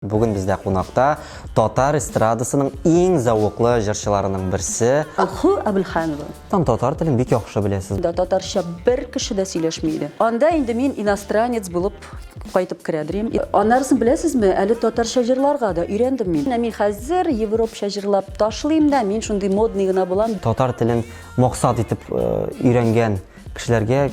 Бүген бездә кунакта татар эстрадасының иң зәвыклы җырчыларының берсе. Алсу Әбелханова. Там татар телен бик яхшы беләсез. Да татарча бер кеше дә сөйләшми иде. Анда инде мин иностранец булып кайтып керәдер идем. Аннарысын беләсезме, әле татарча җырларга да өйрәндем мин. Менә мин хәзер европча җырлап ташлыйм да, мин шундый модный гына булам. Татар телен максат итеп өйрәнгән кешеләргә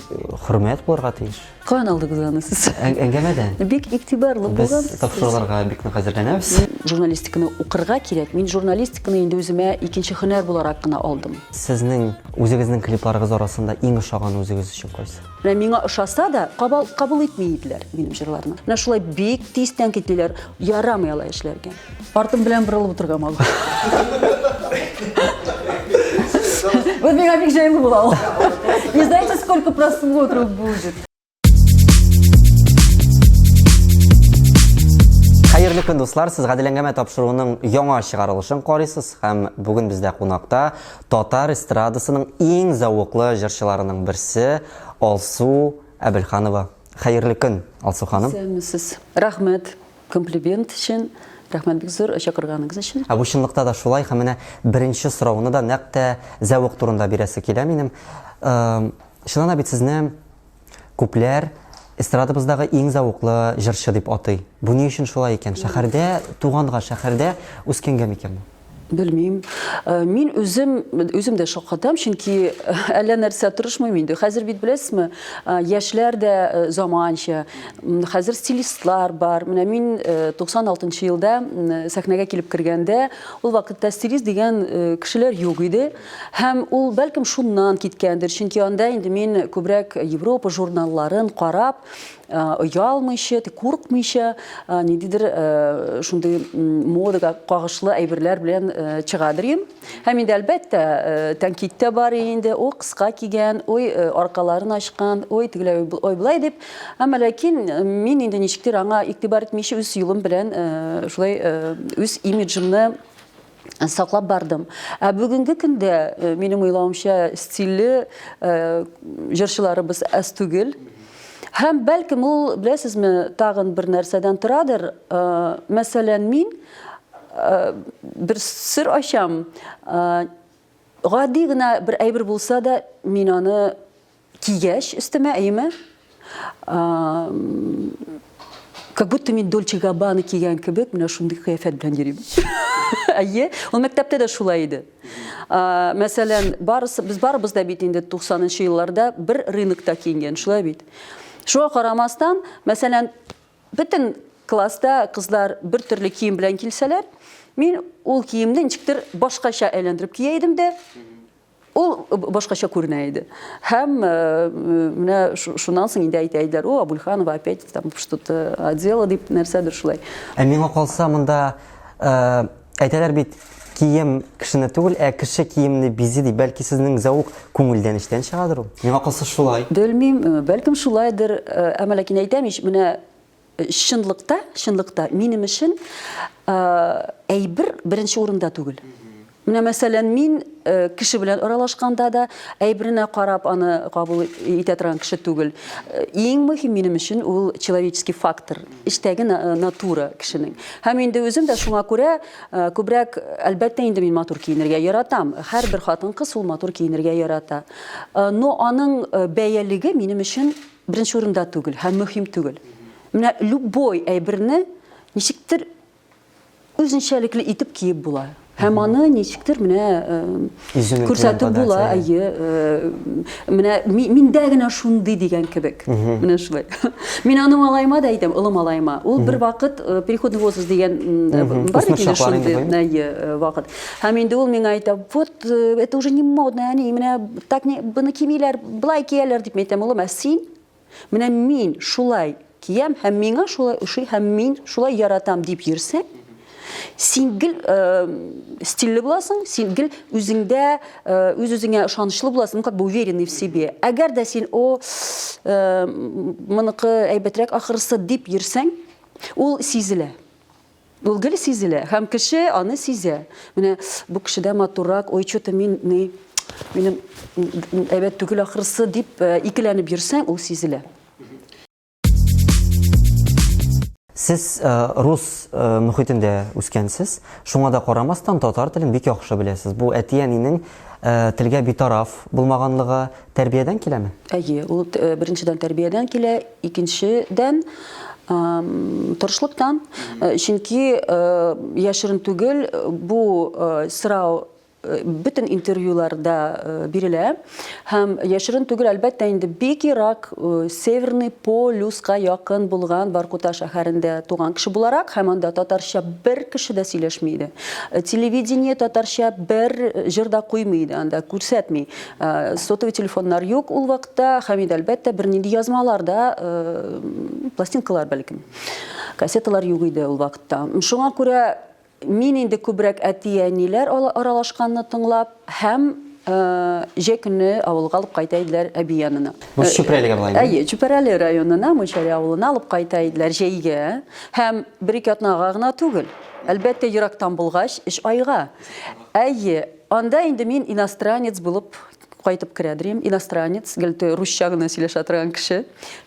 хөрмәт булырга тиеш. Каян алдыгыз аны сез? Әңгәмәдән. Бик игътибарлы булгансыз. Без тапшыруларга бик нык әзерләнәбез. Журналистиканы укырга кирәк. Мин журналистиканы инде үземә икенче һөнәр буларак кына алдым. Сезнең үзегезнең клипларыгыз арасында иң ошаганы үзегез өчен кайсы? Менә миңа ошаса да, кабул, кабул итми иделәр минем җырларны. Менә шулай бик тиз тәнкыйтьлиләр. Ярамый алай эшләргә. Артым белән борылып утырырга могу. Вот миңа бик җайлы була ул. Не знаете, сколько просмотров будет? Хәерле көн, дуслар! Сез Гадел әңгәмә тапшыруының яңа чыгарылышын карыйсыз һәм бүген бездә кунакта татар эстрадасының иң зәвыклы җырчыларының берсе Алсу Әбелханова. Хәерле көн, Алсу ханым. Исәнмесез. Рәхмәт. Комплимент өчен рәхмәт бик зур, чакырганыгыз өчен. Ә бу чынлыкта да шулай һәм менә беренче сорауны да нәкъ тә зәвык турында бирәсе килә минем. Чыннан да бит сезне күпләр эстрадабыздагы иң зәвыклы җырчы дип атый. Бу ни өчен шулай икән? Шәһәрдә туганга, шәһәрдә үскәнгә микән бу? Белмим. Э, мин үзем үзем дә шаккатам, чөнки э, әллә нәрсә тырышмыйм инде. Хәзер бит беләсезме, э, яшьләр дә заманча. Хәзер стилистлар бар. Менә мин 96 елда сәхнәгә килеп кергәндә, ул вакытта стилист дигән кешеләр юк иде. Һәм ул бәлкем шуннан киткәндер, чөнки анда инде мин күбрәк Европа журналларын карап, оялмыйча, куркмыйча, ниндидер шундый модага кагышлы әйберләр белән чыгадыр идем. Һәм инде, әлбәттә, тәнкыйть тә бар инде, ой, кыска кигән, ой, аркаларын ачкан, ой, тегеләй, ой, болай дип. Әмма ләкин мин инде ничектер аңа игътибар итмичә үз юлым белән шулай үз имиджымны саклап бардым. Ә бүгенге көндә, э, минем уйлавымча, стильле э, җырчыларыбыз әз түгел. Һәм бәлкем ул, беләсезме, тагын бер нәрсәдән торадыр. Э, мәсәлән, мин бер сер ачам. Гади генә бер әйбер булса да, мин аны Кигәч өстемә, әйеме? Как будто мин Дольче Габбана кигән кебек, менә шундый кыяфәт белән йөрим. Әйе, ул мәктәптә дә шулай иде. Мәсәлән, барысы, без барыбыз да бит инде 90 елларда бер рынокта киенгән, шулай бит. Шуңа карамастан, мәсәлән, бөтен класста кызлар бер төрле кием белән килсәләр, мин ул киемне ничектер башкача әйләндереп кия идем дә, Ул башкача күренә иде. Һәм э, менә шуннан соң инде әйтә иделәр, о, Абульханова опять там что-то одела дип нәрсәдер шулай. Ә миңа калса монда э, әйтәләр бит, кием кешене түгел, ә кеше киемне бизи дип. Бәлки сезнең зәвык күңелдән эчтән чыгадыр ул. Миңа калса шулай. Белмим, э, бәлкем шулайдыр, әмма ләкин әйтәм ич, менә Чынлыкта, чынлыкта минем өчен әйбер беренче урында түгел. Менә мәсәлән, мин кеше белән аралашканда да әйберенә карап аны кабул итә торган кеше түгел. Иң мөһим минем өчен ул человеческий фактор, эчтәге натура кешенең. Һәм инде үзем дә шуңа күрә күбрәк, әлбәттә инде мин матур киенергә яратам. Һәрбер хатын-кыз ул матур киенергә ярата. Но аның бәялеге минем өчен Беренче урында түгел һәм мөһим түгел. Менә любой әйберне ничектер үзенчәлекле итеп киеп була. Һәм аны ничектер менә э, күрсәтеп була, әйе, э, менә миндә генә шундый дигән кебек. Менә шулай. Мин аны малаема да әйтәм, олы малаема. Ул бер вакыт э, переходный возраст дигән бар бит инде шундый, әйе, вакыт. Һәм инде ул миңа әйтә, вот это уже не модно, әни, менә так не, буны кимиләр, былай кияләр дип мин әйтәм, улым, ә син? Менә мин шулай киям һәм миңа шулай ошый һәм мин шулай яратам дип йөрсәң, син гел э, стильле буласың, син гел үзеңдә э, үз-үзеңә ышанычлы буласың, ну как бы уверенный в себе. Әгәр дә син о э, моныкы әйбәтрәк ахрысы дип йөрсәң, ул сизелә. Ул гел сизелә, һәм кеше аны сизә. Менә бу кешедә матуррак, ой, что-то мин ни, минем әйбәт түгел ахрысы дип э, икеләнеп йөрсәң, ул сизелә. Сез рус мөхитендә үскәнсез, шуңа да карамастан татар телен бик яхшы беләсез. Бу әти-әнинең телгә битараф булмаганлыгы тәрбиядән киләме? Әйе, ул беренчедән тәрбиядән килә, икенчедән тырышлыктан. Чөнки яшерен түгел, бу сорау бөтен интервьюларда бирелә һәм яшерен түгел, әлбәттә инде, бик ерак Северный полюска якын булган Воркута шәһәрендә туган кеше буларак, һәм анда татарча бер кеше дә сөйләшми иде. Телевидение татарча бер җыр да куймый иде, анда күрсәтми. Сотовый телефоннар юк ул вакытта, һәм инде, әлбәттә, бернинди язмалар да, пластинкалар бәлкем, кассеталар юк иде ул вакытта. Шуңа күрә мин инде күбрәк әти-әниләр аралашканны тыңлап һәм җәй көне авылга алып кайта иделәр әби янына. Бу Чүпрәлегә була инде? Әйе, Чүпрәле районына, Мунчәли авылына алып кайта иделәр җәйгә. Һәм бер-ике атнага гына түгел. Әлбәттә, ерактан булгач, өч айга. Әйе, анда инде мин иностранец булып кайтып керәдер идем. Иностранец, гел русча гына сөйләшә торган кеше.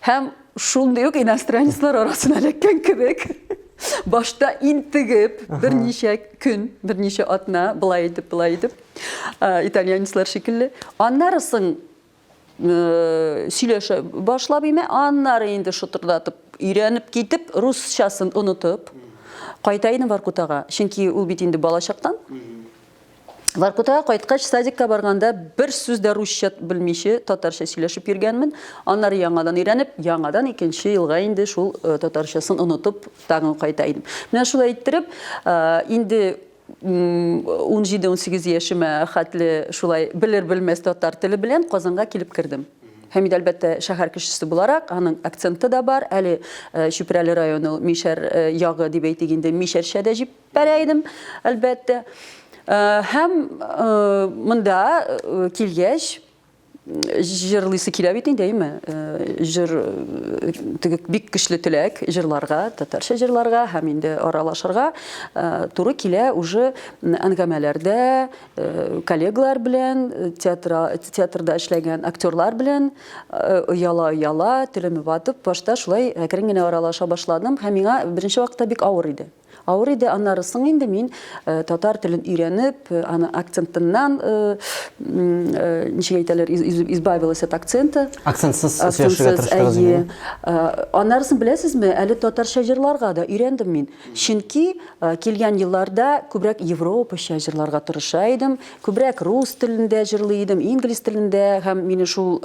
Һәм шундый ук иностранецлар арасына эләккән кебек. Башта интегеп, берничә көн, берничә атна, былай итеп, былай итеп, итальянецлар шикелле. Аннары соң сөйләшә башлап име, аннары инде шытырдатып өйрәнеп китеп, русчасын онытып, кайта идем Воркутага. Чөнки ул бит инде балачактан. Воркутага кайткач, садикка барганда бер сүз дә русча белмичә, татарча сөйләшеп йөргәнмен. Аннары яңадан өйрәнеп, яңадан икенче елга инде шул татарчасын онытып тагын кайта идем. Менә шулай иттереп, инде 17-18 яшемә хәтле шулай белер-белмәс татар теле белән Казанга килеп кердем. Һәм инде, әлбәттә, шәһәр кешесе буларак, аның акценты да бар. Әле Чүпрәле районы, Мишәр ягы дип әйтик инде, мишәрчә дә җип Бәрә идем, әлбәттә. Һәм монда килгәч, җырлыйсы килә бит инде, әйме? Җыр теге бик көчле теләк җырларга, татарча җырларга һәм инде аралашырга туры килә уже әңгәмәләрдә, коллегалар белән, театр театрда эшләгән актерлар белән ояла-ояла, телемне ватып, башта шулай әкрен генә аралаша башладым һәм миңа беренче вакытта бик авыр иде. Авыр иде, аннары соң инде мин татар телен өйрәнеп, аны акцентыннан, ничек әйтәләр, избавилась от акцента. Акцентсыз сөйләшергә тырыштыгыз инде. Аннары соң беләсезме, әле татарча җырларга да өйрәндем мин. Чөнки килгән елларда күбрәк европача җырларга тырыша идем, күбрәк рус телендә җырлый идем, инглиз телендә һәм мине шул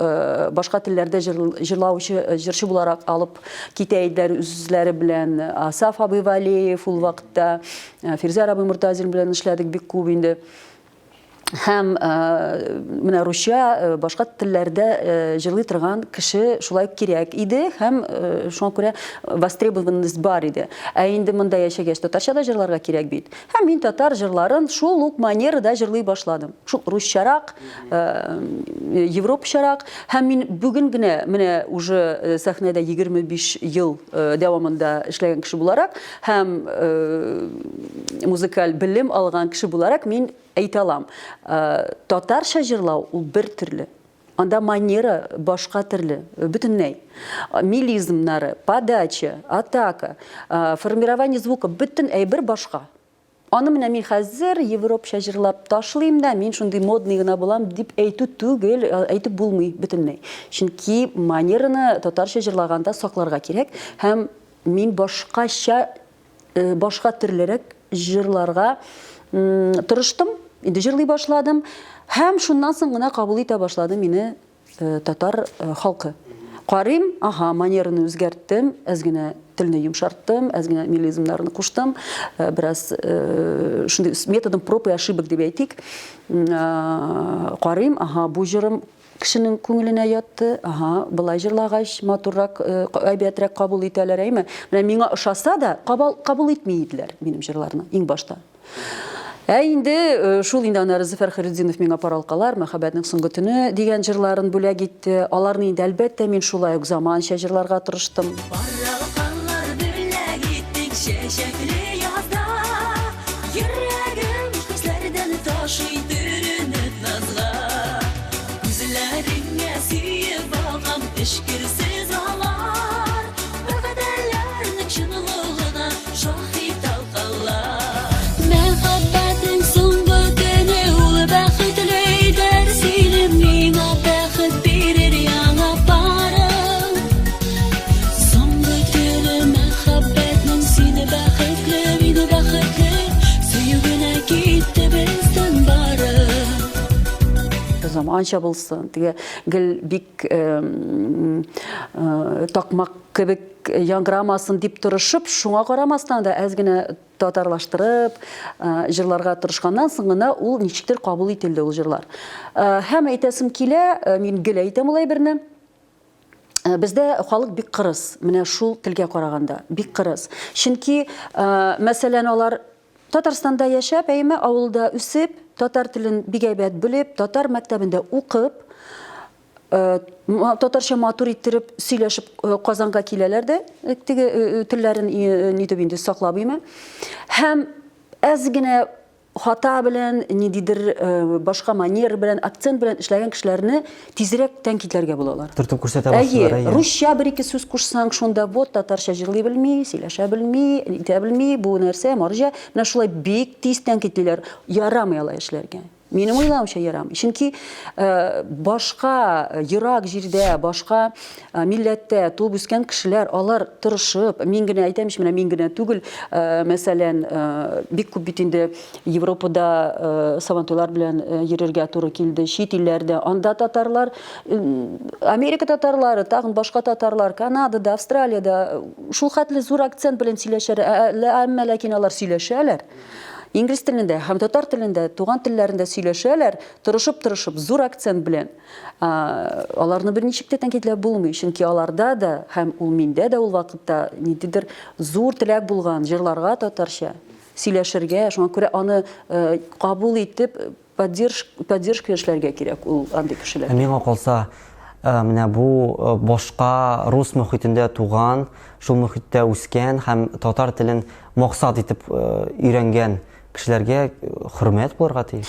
башка телләрдә җырлаучы җырчы буларак алып Китә иделәр үзләре белән Асаф абый Валеев ул вакытта, Фирзәр абый Мортазин белән эшләдек бик күп инде. Һәм менә русча, башка телләрдә җырлый торган кеше шулай ук кирәк иде һәм шуңа күрә востребованность бар иде. Ә инде монда яшәгәч татарча да җырларга кирәк бит. Һәм мин татар җырларын шул ук манерада җырлый башладым. Шул русчарак, европачарак. Һәм мин бүген генә менә уже сәхнәдә 25 ел дәвамында эшләгән кеше буларак һәм музыкаль белем алган кеше буларак мин әйтә алам, татарча җырлау ул бер төрле. Анда манера башка төрле, бөтенләй. Мелизмнары, подача, атака, формирование звука, бөтен әйбер башка. Аны менә мин хәзер европча җырлап ташлыйм да, мин шундый модный гына булам дип әйтү түгел, әйтеп булмый бөтенләй. Чөнки манераны татарча җырлаганда сакларга кирәк һәм мин башкача, башка төрлерәк җырларга тырыштым, инде җырлый башладым һәм шуннан соң гына кабул итә башлады мине Татар халкы. Карыйм, аһа, манераны үзгәрттем, әз генә телне йомшарттым, әз генә мелизмнарны куштым, бераз шундый методом проб и ошибок дип әйтик. Карыйм, аһа, бу җырым кешенең күңеленә ятты, аһа, былай җырлагач, матуррак, әйбәтрәк кабул итәләр, әйме? Менә миңа ошаса да, кабул итми иделәр минем җырларны иң башта. Ә инде шул инде аннары Зөфәр Хәйретдинов миңа Пар алкалар, Мәхәббәтнең соңгы төне дигән җырларын бүләк итте. Аларны инде, әлбәттә, мин шулай ук заманча җырларга тырыштым. Пар алкалар бүләк иттең чәчәкле язда, Йөрәгем хисләрдән ташый төренеп назга. Күзләреңә сөеп багам эчкерсез алар, Вәгъдәләрнең чынлыгын. Заманча булсын, теге гел бик такмак кебек яңгырамасын дип тырышып, шуңа карамастан да әз генә татарлаштырып җырларга тырышканнан соң гына ул ничектер кабул ителде ул җырлар. Һәм әйтәсем килә, мин гел әйтәм ул әйберне, Бездә халык бик кырыс, менә шул телгә караганда, бик кырыс. Чөнки, мәсәлән, алар Татарстанда яшәп, әйеме, авылда үсеп, татар телен бик әйбәт белеп, татар мәктәбендә укып, татарча матур иттереп сөйләшеп Казанга киләләр дә, теге телләрен нитеп инде саклап, әйеме. Һәм әз генә хата белән, ниндидер башка манера белән, акцент белән эшләгән кешеләрне тизрәк тәнкыйтьләргә булалар. Төртеп күрсәтә башлыйлар, әйе. Русча бер-ике сүз кушсаң, шунда вот татарча җырлый белми, сөйләшә белми, итә белми, бу нәрсә, марҗа. Менә шулай бик тиз тәнкыйтьлиләр. Ярамый алай эшләргә. Минем уйлавымча, ярамый. Чөнки башка ерак җирдә, башка милләттә туып үскән кешеләр, алар тырышып, мин генә әйтәм ич, менә мин генә түгел, мәсәлән, бик күп бит инде Европада сабантуйлар белән йөрергә туры килде, чит илләрдә. Анда татарлар, Америка татарлары, тагын башка татарлар, Канадада, Австралиядә шул хәтле зур акцент белән сөйләшәләр, әмма ләкин алар сөйләшәләр. Инглиз телендә һәм татар телендә, туган телләрендә сөйләшәләр, тырышып-тырышып, зур акцент белән. Аларны берничек тә тәнкыйтьләп булмый, чөнки аларда да һәм ул миндә дә ул вакытта ниндидер зур теләк булган җырларга татарча, сөйләшергә, шуңа күрә аны кабул итеп, поддержка эшләргә кирәк ул андый кешеләргә. Ә миңа калса, менә бу башка рус мохитендә туган, шул мохиттә үскән һәм татар телен максат итеп өйрәнгән кешеләргә хөрмәт булырга тиеш.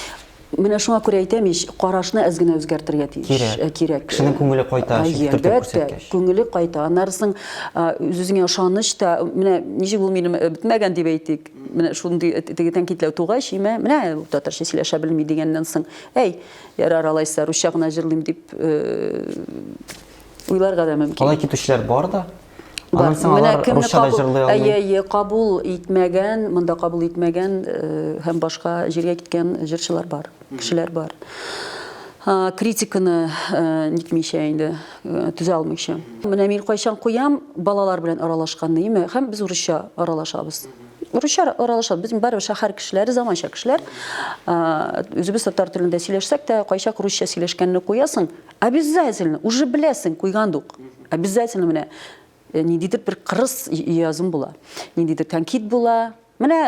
Менә шуңа күрә әйтәм ич, карашны әз генә үзгәртергә тиеш. Кирәк. Кирәк. Кешенең күңеле кайта, чөнки төртеп күрсәткәч. Күңеле кайта. Аннары соң үз-үзеңә ышаныч та, менә ничек ул минем бетмәгән дип әйтик. Менә шундый теге тәнкыйтьләү тугач, имә, менә татарча сөйләшә белми дигәннән соң, әй, ярар алайса, русча гына җырлыйм дип уйларга да мөмкин. Алай китүчеләр бар да. Аннан соң алар русча да җырлый алмый. Әйе, әйе, кабул итмәгән, монда кабул итмәгән һәм башка җиргә киткән җырчылар бар, кешеләр бар. Критиканы нитмичә инде, түзә алмыйча. Менә мин кайчан куям балалар белән аралашканны, име, һәм без урысча аралашабыз. Урысча аралашабыз. Без барыбер шәһәр кешеләре, заманча кешеләр. Үзебез татар телендә сөйләшсәк тә, кайчак русча сөйләшкәнне куясың, обязательно, уже беләсең, куйган ук. Обязательно менә ниндидер бер кырыс язым була, ниндидер тәнкыйть була. Менә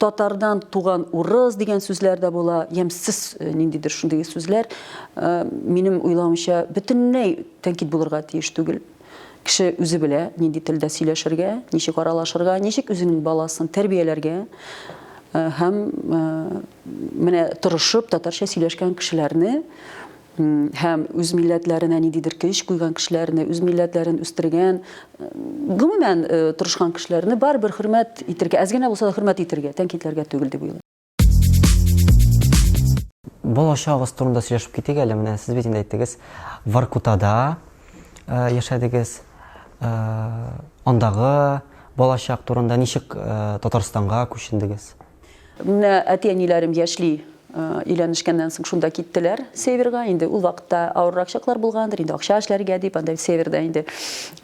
татардан туган урыс дигән сүзләр дә була, ямьсез ниндидер шундый сүзләр. Минем уйлавымча, бөтенләй тәнкыйть булырга тиеш түгел. Кеше үзе белә, нинди телдә сөйләшергә, ничек аралашырга, ничек үзенең баласын тәрбияләргә. Һәм менә тырышып татарча сөйләшкән кешеләрне һәм үз милләтләренә ниндидер көч куйган кешеләрне, үз милләтләрен үстергән, гомумән, тырышкан кешеләрне барыбер хөрмәт итергә, әз генә булса да хөрмәт итергә, тәнкыйтьләргә түгел дип уйлыйм. Балачагыгыз турында сөйләшеп китик әле. Менә сез бит инде әйттегез, Воркутада яшәдегез. Андагы балачак турында ничек Татарстанга күчендегез? Менә әти-әниләрем яшьли өйләнешкәннән соң шунда киттеләр северга. Инде ул вакытта авыррак чаклар булгандыр, инде акча эшләргә дип, анда северда инде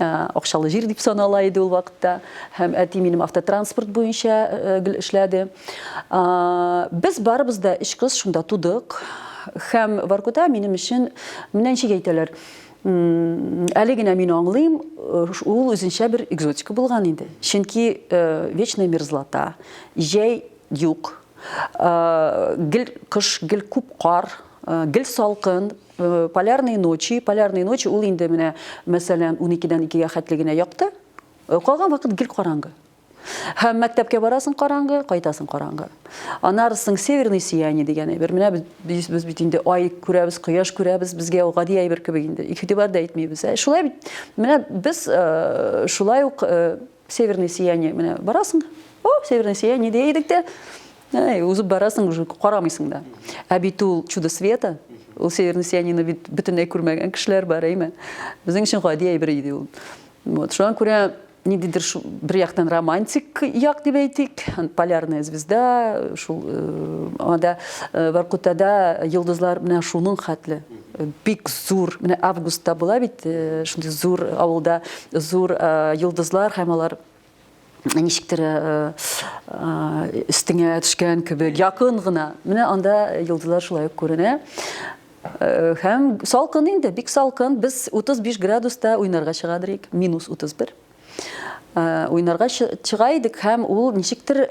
акчалы җир дип санала иде ул вакытта. Һәм әти минем автотранспорт буенча гел эшләде. Без барыбыз да өч кыз шунда тудык. Һәм Воркута минем өчен, менә ничек әйтәләр, әле генә мин аңлыйм, ул үзенчә бер экзотика булган инде. Чөнки вечная мерзлота, җәй юк, гел кыш, гел күп кар, гел салкын, полярные ночи, полярные ночи ул инде менә, мәсәлән, уникедән икегә хәтле генә якты, калган вакыт гел караңгы. Һәм мәктәпкә барасың караңгы, кайтасың караңгы. Аннары соң северный сияние дигән әйбер. Менә без, без бит инде ай күрәбез, кояш күрәбез, безгә ул гади әйбер кебек инде. Игътибар да итмибез. Ә шулай бит, менә без шулай ук северный сияние, менә барасың, о, северный сияние дия идек тә, әй, узып барасың, уже карамыйсың да. Ә бит ул чудо света, ул северный сияниены бит бөтенләй күрмәгән кешеләр бар, әйме? Безнең өчен гади әйбер иде ул. Вот, шуңа күрә. ниндидер шул бер яктан романтик як дип әйтик, полярная звезда, шул анда Воркутада йолдызлар менә шуның хәтле бик зур, менә августта була бит шундый зур авылда зур йолдызлар һәм алар ничектер өстеңә төшкән кебек, якын гына. Менә анда йолдызлар шулай ук күренә. Һәм салкын инде, бик салкын. Без 35 градуста уйнарга чыгадыр идек, минус 31. Уйнарга чыга идек һәм ул ничектер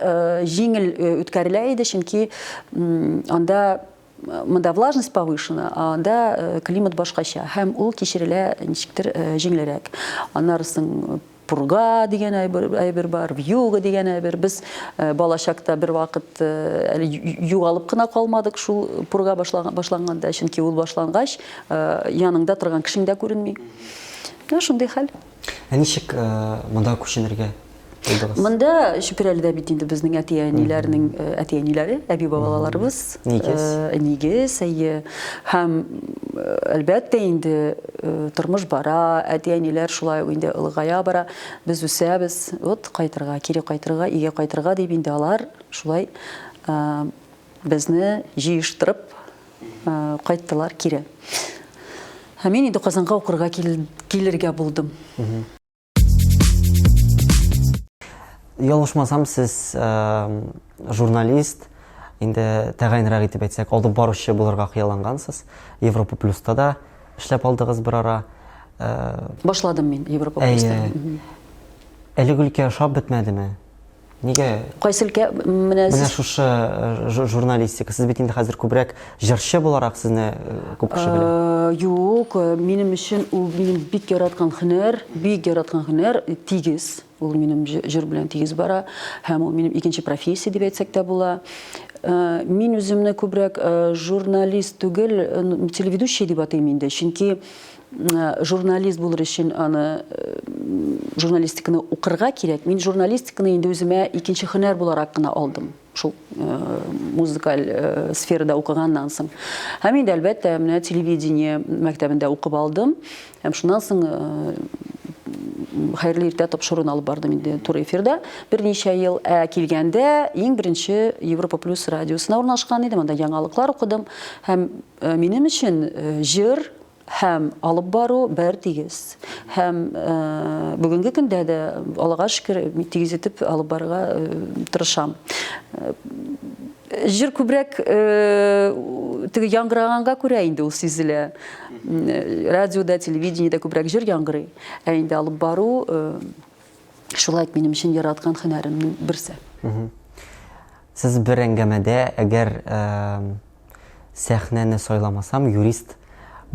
җиңел үткәрелә иде, чөнки анда монда влажность повышена, а анда климат башкача һәм ул кичерелә ничектер җиңелрәк. Аннары соң Пурга дигән әйбер, әйбер бар, вьюга дигән әйбер. Без э, балачакта бер вакыт э, әле югалып кына калмадык шул пурга башланганда, чөнки ул башлангач, э, яныңда торган кешең дә күренми. Менә шундый хәл. Ә ничек монда күченергә булдыгыз? Монда Чүпрәледә бит инде безнең әти-әниләрнең әти-әниләре, әби-бабаларыбыз. Нигез. Нигез, әйе. Һәм әлбәттә инде Тормыш бара, әти-әниләр шулай ук инде олыгая бара, без үсәбез, вот кайтырга, кире кайтырга, өйгә кайтырга дип инде алар шулай безне җыештырып кайттылар кире. Ә мин инде Казанга укырга килергә булдым. Ялгышмасам, сез журналист, инде тәгаенрәк итеп әйтсәк, алып баручы булырга хыяллангансыз. Европа плюста да эшләп алдыгыз бер ара. Башладым мин Европа плюста. Әлеге өлкә ошап бетмәдеме? Нигә? Кайсы өлкә? Менә Менә шушы э, журналистика. Сез бит инде хәзер күбрәк җырчы буларак сезне э, күп кеше белә. Э, юк, минем өчен ул минем бик яраткан һөнәр, бик яраткан һөнәр, тигез. Ул минем җыр белән тигез бара һәм ул минем икенче профессия дип әйтсәк тә була. Мин үземне күбрәк журналист түгел, телеведущий дип атыйм инде, чөнки журналист булыр өчен аны журналистиканы укырга кирәк. Мин журналистиканы инде үземә икенче һөнәр буларак кына алдым. Шул музыкаль сферада укыганнан соң. Һәм инде әлбәттә менә телевидение мәктәбендә укып алдым. Һәм шуннан соң Хәерле иртә тапшыруын алып бардым инде туры эфирда берничә ел. Ә килгәндә иң беренче Европа плюс радиосына урнашкан идем. Анда яңалыклар укыдым. Һәм минем өчен җыр Һәм алып бару бер тигез. Һәм бүгенге көндә дә, Аллага шөкер, тигез итеп алып барырга тырышам. Җыр күбрәк теге яңгыраганга күрә инде ул сизелә. Радиода, телевидениедә күбрәк җыр яңгырый. Ә инде алып бару шулай минем өчен яраткан һөнәремнең берсе. Сез бер әңгәмәдә, әгәр Сәхнәне сайламасам, юрист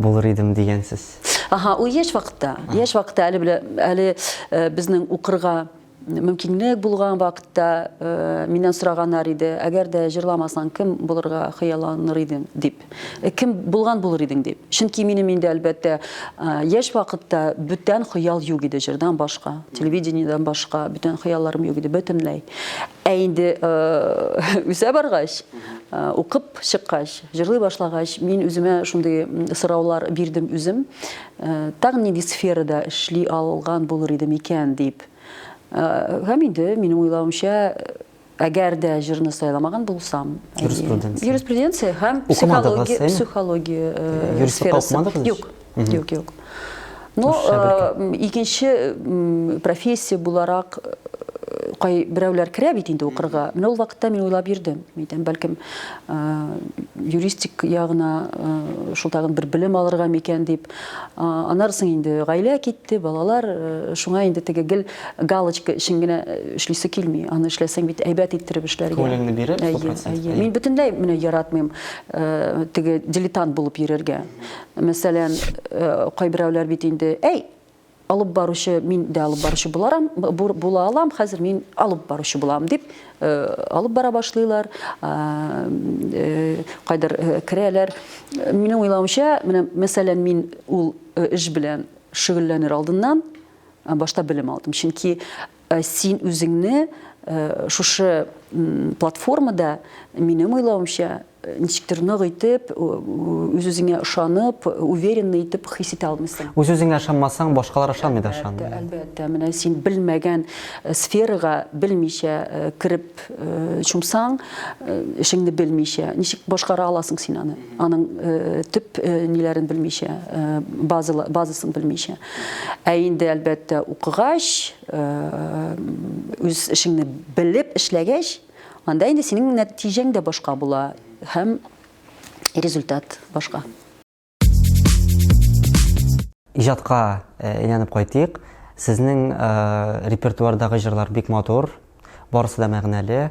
булыр идем дигәнсез. Аһа, ул яшь вакытта. Яшь вакытта әле белә, әле э, безнең укырга мөмкинлек булган вакытта э, миннән сораганнар иде, әгәр дә җырламасаң, кем булырга хыялланыр идең дип. Э, кем булган булыр идең дип. Чөнки минем инде әлбәттә яшь вакытта бүтән хыял юк иде җырдан башка, телевидениедән башка бүтән хыялларым юк иде бөтенләй. Ә инде үсә баргач, укып чыккач, җырлый башлагач, мин үземә шундый сораулар бирдем үзем. Тагын нинди сферада эшли алган булыр идем икән дип. Һәм инде минем уйлавымча, әгәр дә җырны сайламаган булсам, юриспруденция. Юриспруденция һәм психология, психология сферасы. Юк. Юк, юк. Но икенче профессия буларак кай берәүләр керә бит инде укырга. Менә ул вакытта мин уйлап йөрдем. Әйтәм, бәлкем юристик ягына шул тагын бер белем алырга микән дип. Аннары соң инде гаилә китте, балалар, шуңа инде теге гел галочка өчен генә эшлисе килми. Аны эшләсәң бит әйбәт иттереп эшләргә. Күңелеңне биреп, 100%. Мин бөтенләй менә яратмыйм теге дилетант булып йөрергә. Мәсәлән, кайберәүләр бит инде, әй, алып баручы, мин дә алып баручы буларам, була алам, хәзер мин алып баручы булам дип, алып бара башлыйлар, кайдыр керәләр. Минем уйлавымча, менә мәсәлән, мин ул эш белән шөгыльләнер алдыннан башта белем алдым. Чөнки син үзеңне шушы платформада, минем уйлавымча, ничектер нык итеп, үз-үзеңә ышанып, уверенно итеп хис итә алмыйсың. Үз-үзеңә ышанмасаң, башкалар ышанмый да ышанмый. Әлбәттә, әлбәттә. Менә син белмәгән сферага белмичә кереп чумсаң, эшеңне белмичә, ничек башкара аласың син аны? Аның төп ниләрен белмичә, базасын белмичә. Ә инде, әлбәттә, укыгач, үз эшеңне белеп эшләгәч, Анда инде синең нәтиҗәң дә башка була һәм результат башка. Иҗатка әйләнеп кайтыйк. Сезнең репертуардагы җырлар бик матур, барысы да мәгънәле.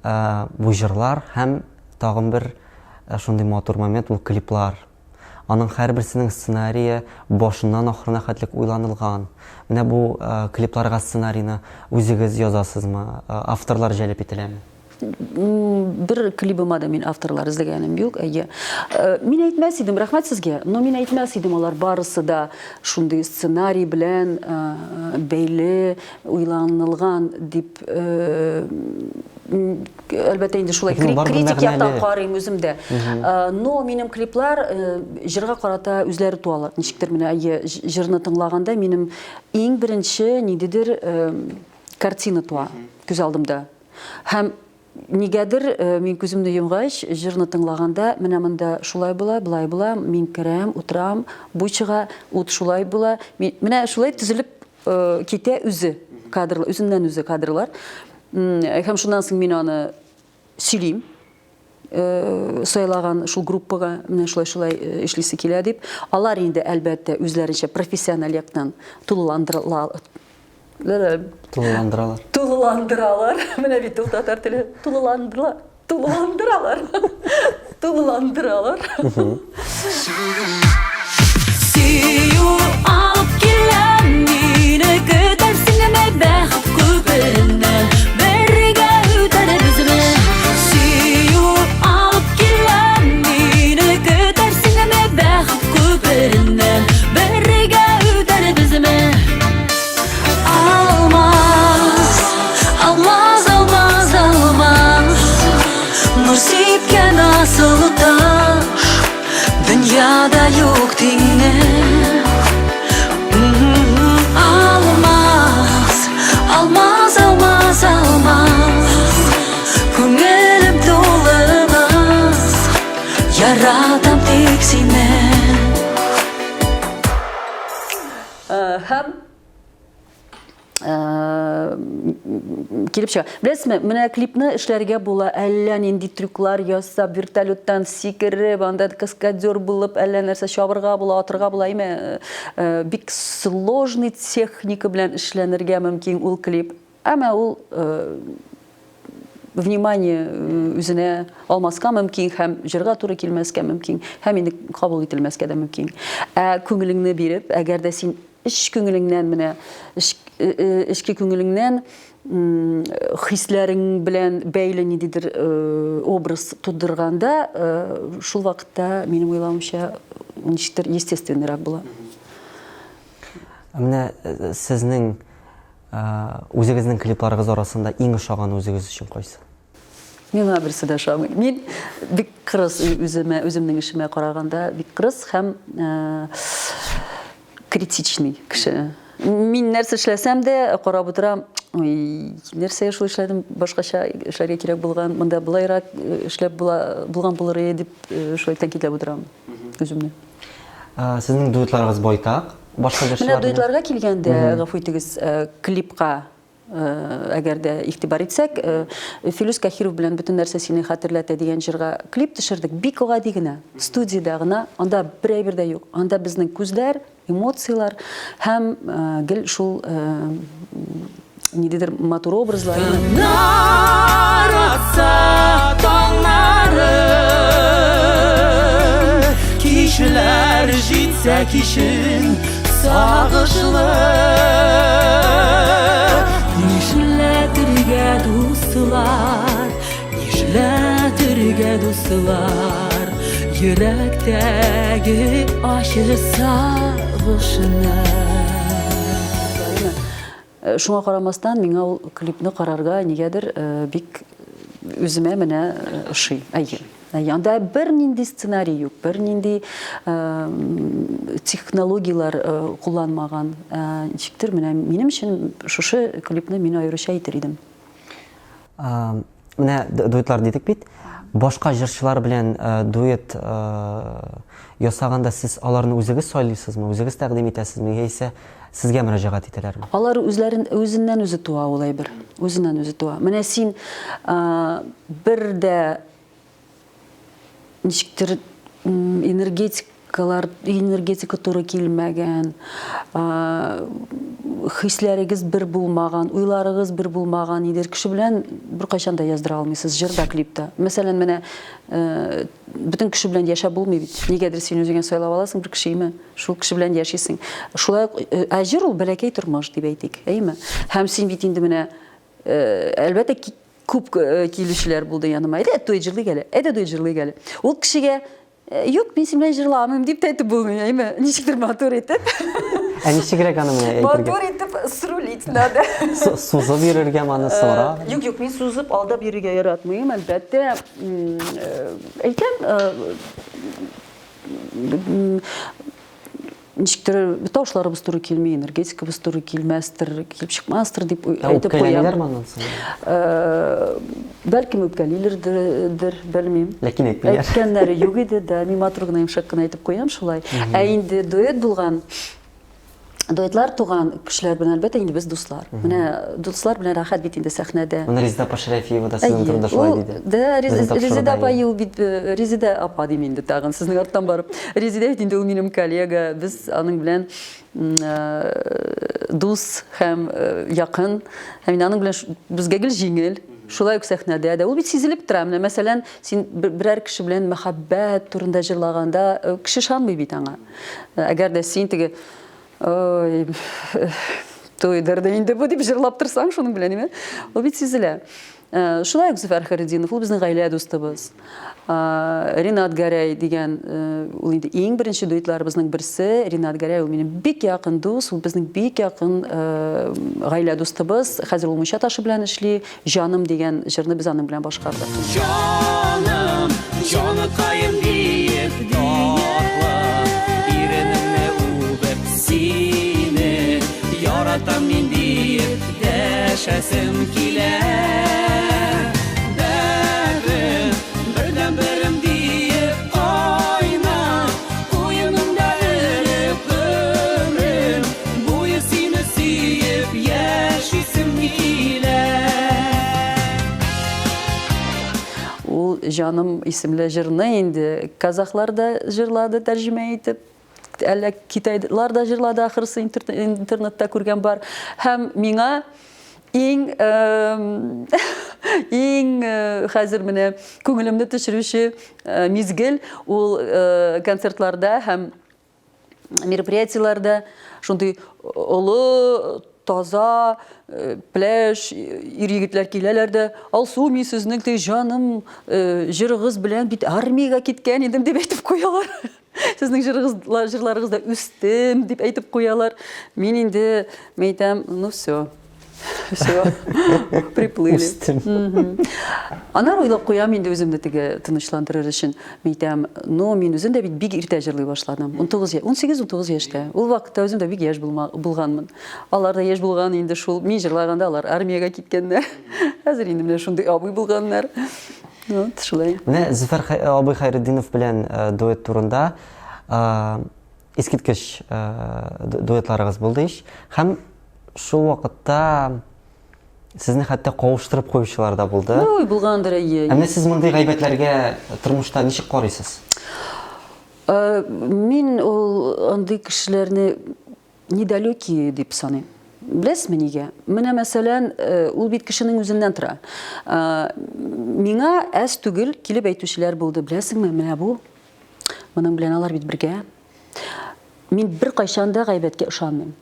Бу җырлар һәм тагын бер шундый матур момент ул клиплар. Аның һәрберсенең сценарие башыннан ахырына хәтлек уйланылган. Менә бу клипларга сценарийны үзегез язасызмы, авторлар җәлеп ителәме? Бер клибыма да мин авторлар эзләгәнем юк, әйе. Мин әйтмәс идем, рәхмәт сезгә, но мин әйтмәс идем, алар барысы да шундый сценарий белән бәйле, уйланылган дип Әлбәттә инде шулай критик яктан карыйм үзем дә. Но минем клиплар җырга карата үзләре туалар. Ничектер менә җырны тыңлаганда минем иң беренче ниндидер картина туа күз алдымда. Һәм нигәдер мин күземне йомгач, җырны тыңлаганда, менә монда шулай була, болай була, мин керәм, утырам, бу чыга, ут шулай була. Менә шулай төзелеп китә үзе кадрлар, үзеннән үзе кадрлар. Һәм шуннан соң мин аны сөйлим сайлаган шул группага менә шулай шулай эшлисе килә дип. Алар инде әлбәттә үзләренчә профессиональ яктан тулыландыралар. Тулыландыралар. Тулыландыралар. Менә бит ул татар теле. Тулыландыралар. Тулыландыралар. Тулыландыралар. Сөю алып килә мине көтәрсеңме бәхет күпереннән бергә үтәрбезме? Сөю алып килә мине көтәрсеңме бәхет күпереннән бергә үтәрбезме? Алмаз, алмаз, алмаз, алмаз Нур сипкән асыл таш Дөньяда юк тиңе Алмаз, алмаз, алмаз, алмаз Күңелем тулы наз Яратам тик сине. Һәм килеп чыга. Беләсезме, менә клипны эшләргә була, әллә нинди трюклар ясап, вертолеттан сикереп, анда каскадер булып, әллә нәрсә чабырга була, атырга була, әйме, бик сложный техника белән эшләнергә мөмкин ул клип. Әмма ул внимание үзенә алмаска мөмкин һәм җырга туры килмәскә мөмкин, һәм инде кабул ителмәскә дә мөмкин. Ә күңелеңне биреп, әгәр дә син эч күңелеңнән менә эчке күңелеңнән хисләрең белән бәйле ниндидер образ тудырганда, шул вакытта, минем уйлавымча, ничектер естественныйрак була. Менә сезнең Үзегезнең клипларыгыз арасында иң ошаганы үзегез өчен кайсы? Миңа берсе дә ошамый. Мин бик кырыс үземә, үземнең эшемә караганда бик кырыс һәм критичный кеше. Мин нәрсә эшләсәм дә карап утырам, ой, нәрсәгә шулай эшләдем, башкача эшләргә кирәк булган, монда былайрак эшләп була, булган булыр иде дип шулай тәнкыйтьләп утырам үземне. Сезнең дуэтларыгыз байтак. Башка җырчылар. Менә дуэтларга килгәндә, гафу итегез, клипка әгәр дә игътибар итсәк, Филүс Кахиров белән бөтен нәрсә сине хәтерләтә дигән җырга клип төшердек. Бик гади генә, студиядә генә, анда бер әйбер дә юк. Анда безнең күзләр, эмоцияләр һәм гел шул ниндидер матур образлар. Таңнар атса, таңнары, Кичләр җитсә кичен сагышлы. Нишләтергә дуслар, нишләтергә дуслар, Йөрәктәге ачы сагышны. Шуңа карамастан, миңа ул клипны карарга нигәдер бик үземә менә ошый. Әйе. Анда бернинди сценарий юк, бернинди технологияләр кулланмаган. Ничектер менә минем өчен шушы клипны мин аеруча әйтер идем. Менә дуэтлар дидек бит. Башка җырчылар белән дуэт ясаганда сез аларны үзегез сайлыйсызмы, үзегез тәкъдим итәсезме, яисә сезгә мөрәҗәгать итәләрме? Алар үзләрен үзеннән үзе туа ул әйбер. Үзеннән үзе туа. Менә син бер дә ничектер энергетикалар, энергетика туры килмәгән, хисләрегез бер булмаган, уйларыгыз бер булмаган нидер кеше белән беркайчан да яздыра алмыйсыз җыр да, клип та. Мәсәлән, менә бөтен кеше белән яшәп булмый бит. Нигәдер син үзеңә сайлап аласың бер кешене, шул кеше белән яшисең. Шулай ук, ә җыр ул бәләкәй тормыш дип әйтик, әйеме? Һәм син бит инде менә, әлбәттә, Күп килүчеләр булды яныма. Әйдә, дуэт җырлыйк әле. Әйдә, дуэт җырлыйк әле. Ул кешегә, юк, мин синең белән җырламыйм дип тә әйтеп булмый, әйме? Ничектер матур итеп. Ә ничегрәк аны менә әйтергә? Матур итеп срулить надо. Сузып йөрергә аны соңра? Юк, юк, мин сузып, алдап йөрергә яратмыйм, әлбәттә. Әйтәм, ничектер тавышларыбыз туры килми, энергетикабыз туры килмәстер, килеп чыкмастыр дип әйтеп куям. Үпкәләмиләрме аннан соң? Э, бәлкем үпкәлиләрдер, белмим. Ләкин әйтмиләр. Әйткәннәре юк иде, да, мин матур гына, йомшак кына әйтеп куям шулай. Ә инде дуэт булган дуэтлар туган кешеләр белән, әлбәттә, инде без дуслар. Менә дуслар белән рәхәт бит инде сәхнәдә. Менә Резеда апа Шәрәфиева да сезнең турында шулай диде. Да, Резеда апа ул бит э, Резеда апа дим инде тагын сезнең арттан барып. Резеда бит инде ул минем коллега. Без аның белән э, дус һәм э, якын. Һәм инде аның белән безгә гел җиңел. Шулай ук сәхнәдә дә. Ул бит сизелеп тора. Менә мәсәлән, син берәр кеше белән мәхәббәт турында җырлаганда, кеше ышанмый бит аңа. Әгәр дә син теге ой, туйдырды инде бу дип җырлап торсаң шуның белән, име? Ул бит сизелә. Э, шулай ук Зөфәр Хәйретдинов, ул безнең гаилә дустыбыз. Э, Ринат Гәрәй дигән, э, ул инде иң беренче дуэтларыбызның берсе. Ринат Гәрәй ул минем бик якын дус, ул безнең бик якын гаилә дустыбыз. Хәзер ул Мунча ташы белән эшли. Җаным дигән җырны без аның белән башкардык. Җаным, җаныкаем диеп татлы Иренеңне үбеп сине яратам мин диеп дәшәсем килә. Бәгърем, бердәнберем диеп кайна, куеныңда эреп гомрем буе сине сөеп яшисем килә. Ул Җаным исемле җырны инде казахлар да җырлады тәрҗемә итеп, әллә китайлар да җырлады ахрысы, интернетта күргән бар. Һәм миңа иң иң хәзер менә күңелемне төшерүче мизгел ул концертларда һәм мероприятиеләрдә шундый олы таза пляж ир-егетләр киләләр дә, Алсу, мин сезнең теге җаным җырыгыз белән бит армиягә киткән идем дип әйтеп куялар. Сезнең җырыгыз, җырларыгызда үстем дип әйтеп куялар. Мин инде, мин әйтәм, ну все. Все, приплыли. Үстем. Аннары уйлап куям инде үземне теге тынычландырыр өчен. Мин әйтәм, ну, мин үзем дә бит бик иртә җырлый башладым. 19, 18-19 яшьтә. Ул вакытта үзем дә бик яшь булганмын. Алар да яшь булган инде шул. Мин җырлаганда алар армиягә киткәннәр. Хәзер инде менә шундый абый булганнар. Вот, шулай. Менә Зөфәр абый Хәйретдинов белән дуэт турында искиткеч дуэтларыгыз булды ич. Һәм шул вакытта сезне хәтта кавыштырып куючылар да булды. Ой, булгандыр, әйе. Ә менә сез мондый гайбәтләргә тормышта ничек карыйсыз? Мин ул андый кешеләрне недалекие дип саныйм. Беләсезме нигә? Менә мәсәлән, ул бит кешенең үзеннән тора. Миңа әз түгел килеп әйтүчеләр булды. Беләсеңме, менә бу, моның белән алар бит бергә. Мин беркайчан да гайбәткә ышанмыйм.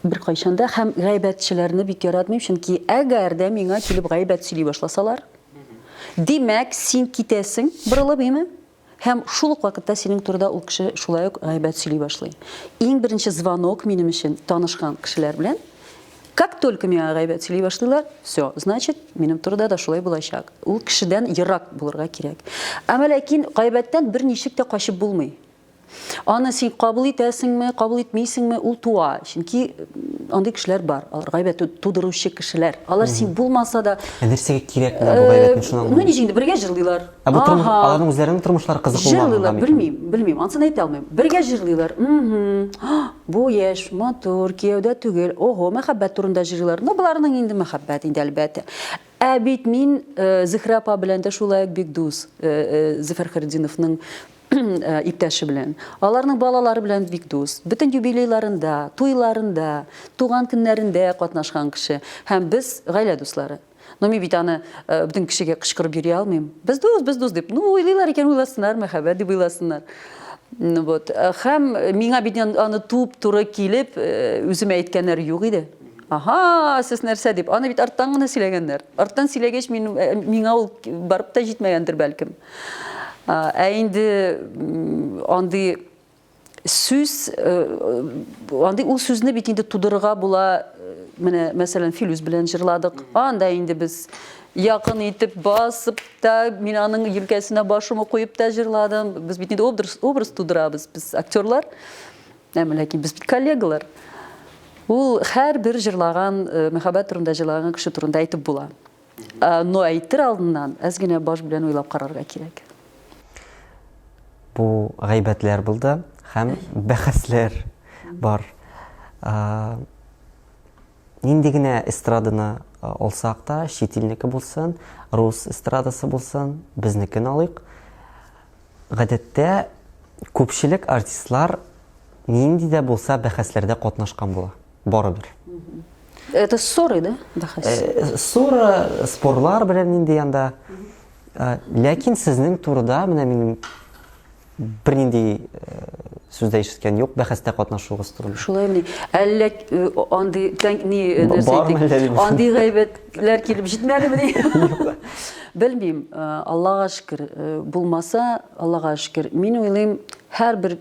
Беркайчан да һәм гайбәтчеләрне бик яратмыйм, чөнки әгәр дә миңа килеп гайбәт сөйли башласалар, димәк, син китәсең борылып, име? Һәм шул ук вакытта синең турыда ул кеше шулай ук гайбәт сөйли башлый. Иң беренче звонок минем өчен танышкан кешеләр белән. Как только миңа гайбәт сөйли башлыйлар, все, значит, минем турыда да шулай булачак. Ул кешедән ерак булырга кирәк. Әмма ләкин гайбәттән берничек тә качып булмый. Аны син кабул итәсеңме, кабул итмисеңме, ул туа. Чөнки андый кешеләр бар. Алар гайбәт тудыручы кешеләр. Алар син булмаса да. Ә нәрсәгә кирәк менә бу гайбәт, мин шуны аңламыйм. Ну, ничек инде, бергә җырлыйлар. Ә бу тормыш, аларның үзләренең тормышлары кызык булмаган. Җырлыйлар, белмим, белмим, ансын әйтә алмыйм. Бергә җырлыйлар. Бу яшь, матур, кияүдә түгел. Ого, мәхәббәт турында җырлыйлар. Ну, боларның инде мәхәббәт инде, әлбәттә. Ә бит мин Зөһрә апа белән дә шулай ук бик дус. Зөфәр Хәйретдиновның иптәше белән. Аларның балалары белән бик дус. Бөтен юбилейларында, туйларында, туган көннәрендә катнашкан кеше. Һәм без гаилә дуслары. Но мин бит аны бөтен кешегә кычкырып йөри алмыйм. Без дус, без дус дип. Ну, уйлыйлар икән, уйласыннар, мәхәббәт дип уйласыннар. Ну вот. Һәм миңа бит аны туп-туры килеп, үземә әйткәннәр юк иде. Аһа, сез нәрсә дип. Аны бит арттан гына сөйләгәннәр. Арттан сөйләгәч, мин, миңа ул барып та җитмәгәндер бәлкем. Ә инде андый сүз, андый ул сүзне бит инде тудырырга була. Менә, мәсәлән, Филүс белән җырладык. Анда инде без якын итеп басып та, мин аның җилкәсенә башымы куеп та җырладым. Без бит инде образ, образ тудырабыз, без актерлар. Әмма ләкин без бит коллегалар. Ул һәрбер җырлаган, мәхәббәт турында җырлаган кеше турында әйтеп була. Но әйтер алдыннан әз генә баш белән уйлап карарга кирәк. Бу гайбәтләр булды һәм бәхәсләр бар. Нинди генә эстраданы алсак та, чит илнеке булсын, рус эстрадасы булсын, безнекен алыйк. Гадәттә, күпчелек артистлар нинди дә булса бәхәсләрдә катнашкан була. Барыбер. Это ссоры, да, бәхәс? Э, ссора, спорлар белән нинди анда. Э, ләкин сезнең турыда менә мин бернинди э, сүз дә ишеткән юк бәхәстә катнашуыгыз турында. Шулаймыни? Әллә андый ни нәрсә әйтик? Андый гайбәтләр килеп җитмәдемени? Белмим, Аллага шөкер, булмаса, Аллага шөкер. Мин уйлыйм, һәрбер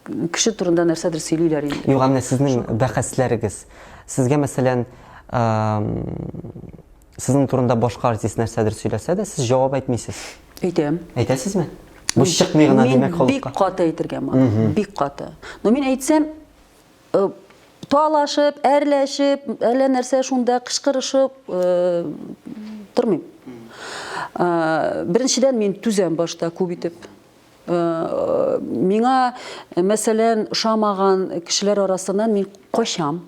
кеше турында нәрсәдер сөйлиләр инде. Юк, ә менә сезнең бәхәсләрегез. Сезгә, мәсәлән, сезнең турында башка артист нәрсәдер сөйләсә дә, сез җавап әйтмисез. Әйтәм. Әйтәсезме? Бу чыкмый гына, димәк, халыкка. Мин бик каты әйтергә матур, бик каты. Но мин әйтсәм, талашып, әрләшеп, әллә нәрсә шунда кычкырышып тормыйм. Беренчедән, мин түзәм башта күп итеп. Миңа, мәсәлән, ошамаган кешеләр арасыннан мин качам.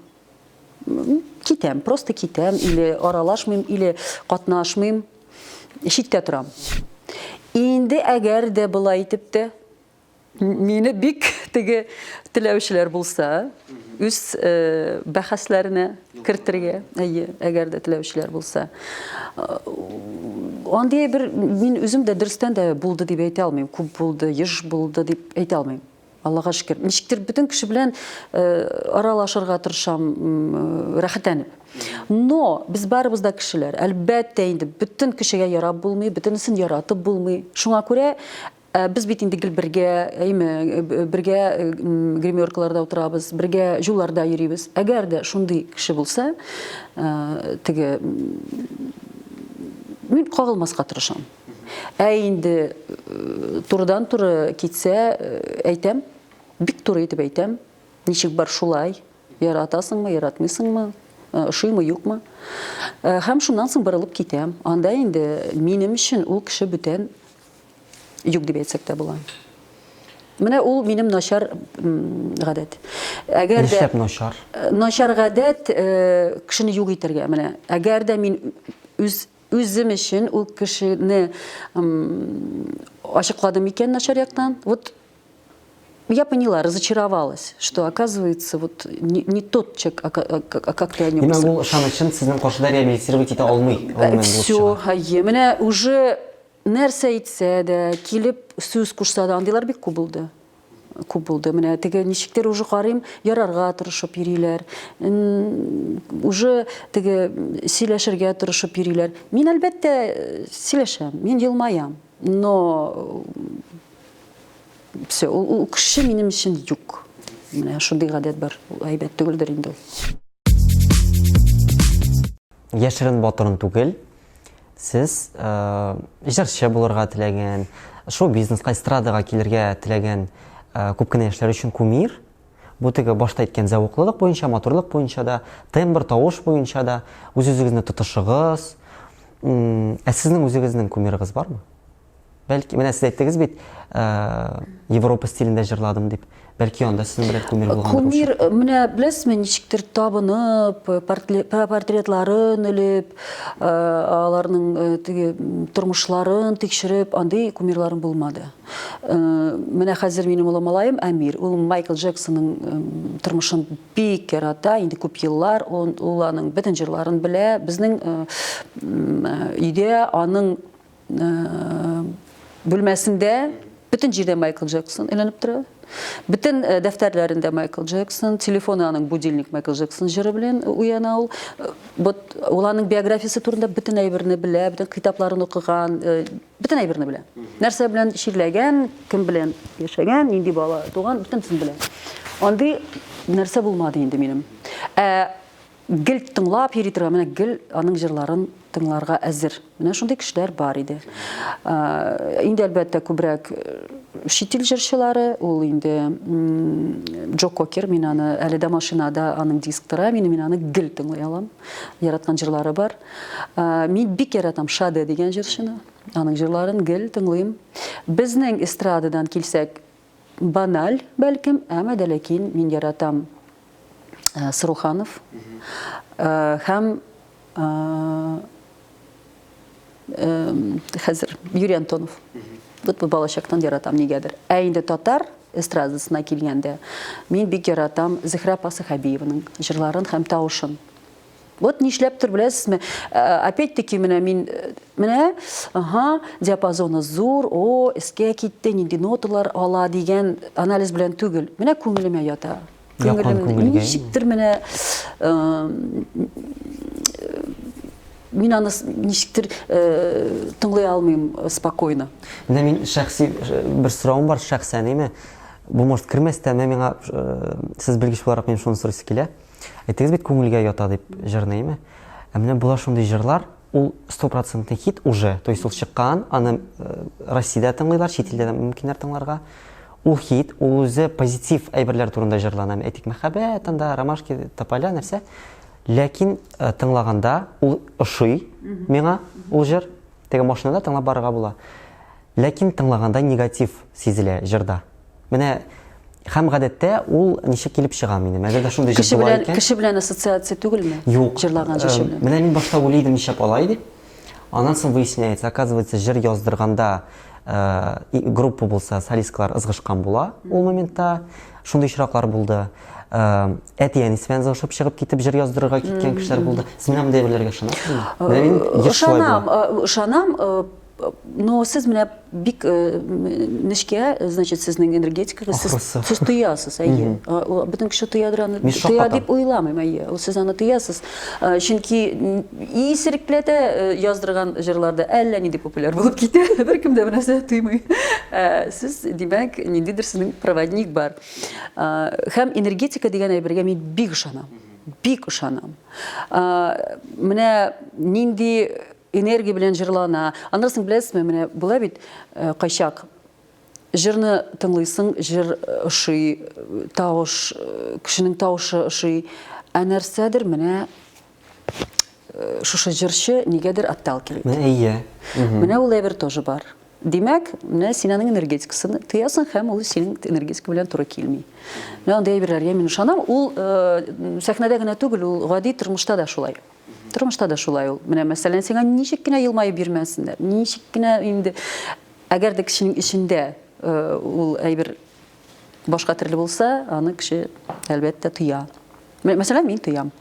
Китәм, просто китәм, или аралашмыйм, или катнашмыйм, читтә торам. Инде әгәр дә болай итеп тә мине бик теге теләүчеләр булса, үз бәхәсләренә кертергә, әйе, әгәр дә теләүчеләр булса. Андый бер мин үзем дә дөрестән дә булды дип әйтә алмыйм, күп булды, еш булды дип әйтә алмыйм. Аллага шөкер. Ничектер бөтен кеше белән аралашырга тырышам, рәхәтләнеп. Но без барыбыз да кешеләр. Әлбәттә инде, бөтен кешегә ярап булмый, бөтенесен яратып булмый. Шуңа күрә без бит инде гел бергә, әйме, бергә гримеркаларда утырабыз, бергә җулларда йөрибез. Әгәр дә шундый кеше булса, теге мин кагылмаска тырышам. Ә инде турыдан-туры китсә, әйтәм, бик туры итеп әйтәм, ничек бар шулай, яратасыңмы, яратмыйсыңмы, ошыймы, юкмы. Һәм шуннан соң борылып китәм. Анда инде минем өчен ул кеше бүтән юк дип әйтсәк тә була. Менә ул минем начар гадәт. Әгәр дә Нишләп начар? Начар гадәт кешене юк итәргә. Менә әгәр дә мин үз үзем өчен ул кешене ачыкладым икән начар яктан, вот я поняла, разочаровалась, что оказывается вот не, не тот человек, а, а, а как ты о нем. Димәк, ул ышанычын сезнең каршыда реабилитировать итә алмый. Все, әйе, менә уже Нәрсә әйтсә дә, килеп сүз кушса да, андыйлар бик күп булды. Күп булды. Менә теге ничектер уже карыйм, ярарга тырышып йөриләр. Уже теге сөйләшергә тырышып йөриләр. Мин, әлбәттә, сөйләшәм, мин елмаям. Но все, ул кеше минем өчен юк. Менә шундый гадәт бар. Ул әйбәт түгелдер инде ул. яшерен батырын түгел, сез җырчы булырга теләгән, шоу-бизнеска, эстрадага килергә теләгән күп кенә яшьләр өчен кумир. Бу теге башта әйткән зәвыклылык буенча, матурлык буенча да, тембр, тавыш буенча да, үз-үзегезне тотышыгыз. Ә сезнең үзегезнең кумирыгыз бармы? Бәлки, менә сез әйттегез бит, э, Европа стилендә җырладым дип. Бәлки анда сезнең берәр кумир булгандыр. Кумир, э, менә беләсезме, ничектер табынып, э, портретларын элеп, аларның теге тормышларын тикшереп, андый кумирларым булмады. Менә хәзер минем олы малаем Әмир, ул Майкл Джексонның тормышын бик ярата, инде күп еллар ул аның бөтен җырларын белә. Безнең өйдә аның бүлмәсендә бөтен җирдә Майкл Джексон эленеп тора. Бөтен дәфтәрләрендә Майкл Джексон, телефоны аның будильник Майкл Джексон җыры белән уяна ул. Вот ул аның биографиясе турында бөтен әйберне белә, бөтен китапларын укыган, бөтен әйберне белә. Нәрсә белән чирләгән, кем белән яшәгән, нинди бала туган, бөтенесен белә. Андый нәрсә булмады инде минем. Ә Гел тыңлап йөри торган, менә гел аның җырларын тыңларга әзер. Менә шундый кешеләр бар иде. Инде әлбәттә күбрәк чит ил җырчылары, ул инде Джо Кокер, мин аны әле дә машинада аның диск тора, мин, мин аны гел тыңлый алам. Яраткан җырлары бар. Мин бик яратам Шаде дигән җырчыны. Аның җырларын гел тыңлыйм. Безнең эстрададан килсәк, баналь, бәлкем, әмма дә ләкин мин яратам Саруханов һәм хәзер Юрий Антонов. Вот бу балачактан яратам нигәдер. Ә инде татар эстрадасына килгәндә, мин бик яратам Зөһрә апа Сәхәбиеваның җырларын һәм тавышын. Вот нишләптер беләсезме, опять-таки менә мин менә, ага, диапазоны зур, о, эскә китте, нинди ноталар ала дигән анализ белән түгел. Менә күңелемә ята. Якын күңелгә. Ничектер менә мин аны ничектер тыңлый алмыйм спокойно. Менә мин шәхси бер соравым бар, шәхсән, әйме? Бу может кермәс тә, менә миңа сез белгеч буларак минем шуны сорыйсы килә. Әйттегез бит күңелгә ята дип җырны, әйме? Ә менә була шундый җырлар, ул стопроцентный хит уже, то есть ул чыккан, аны Россиядә тыңлыйлар, чит илдә дә мөмкиннәр тыңларга. Ул хит, ул үзе позитив әйберләр турында җырлана. Әйтик, мәхәббәт, анда ромашки, тополя, нәрсә. Ләкин тыңлаганда ул ошый миңа, ул җыр. Теге машинада тыңлап барырга була. Ләкин тыңлаганда негатив сизелә җырда. Менә һәм гадәттә ул ничек килеп чыга минем. Әгәр дә шундый җыр була икән. Кеше белән ассоциация түгелме? Юк. Җырлаган җырчы белән. Менә мин башта уйлый идем, нишләп алай дип. Аннан соң выясняется, оказывается, җыр яздырганда группа булса, солисткалар ызгышкан була ул моментта. Шундый очраклар булды. Әти-әнисе белән ызгышып чыгып китеп җыр яздырырга киткән кешеләр булды. Сез менә мондый әйберләргә ышанасызмы? Менә мин еш шулай була. Ышанам, ышанам. Но сез менә бик нечкә, значит, сезнең энергетикагыз, сез, сез тоясыз, әйе. Бөтен кеше тоядыр аны, тоя дип уйламыйм, әйе. Ул сез аны тоясыз. Чөнки исерекләтә яздырган җырларда әллә нинди популяр булып китә, беркем дә бернәрсә тоймый. Сез, димәк, ниндидер сезнең проводник бар. Һәм энергетика дигән әйбергә мин бик ышанам. Бик ышанам. Менә нинди энергия белән җырлана. Аннан соң беләсезме, менә була бит э, кайчак җырны тыңлыйсың, җыр ошый, тавыш, э, кешенең тавышы ошый. Ә нәрсәдер менә э, шушы җырчы нигәдер отталкивает. Менә әйе. Менә ул әйбер тоже бар. Димәк, менә син аның энергетикасын тоясың һәм ул синең энергетика белән туры килми. Менә андый әйберләргә мин ышанам. Ул сәхнәдә генә түгел, ул гади тормышта да шулай. Тормышта да шулай ул. Менә мәсәлән, сиңа ничек кенә елмаеп йөрмәсеннәр, ничек кенә инде әгәр дә кешенең эчендә ул әйбер башка төрле булса, аны кеше әлбәттә тоя. Мәсәлән, мин тоям.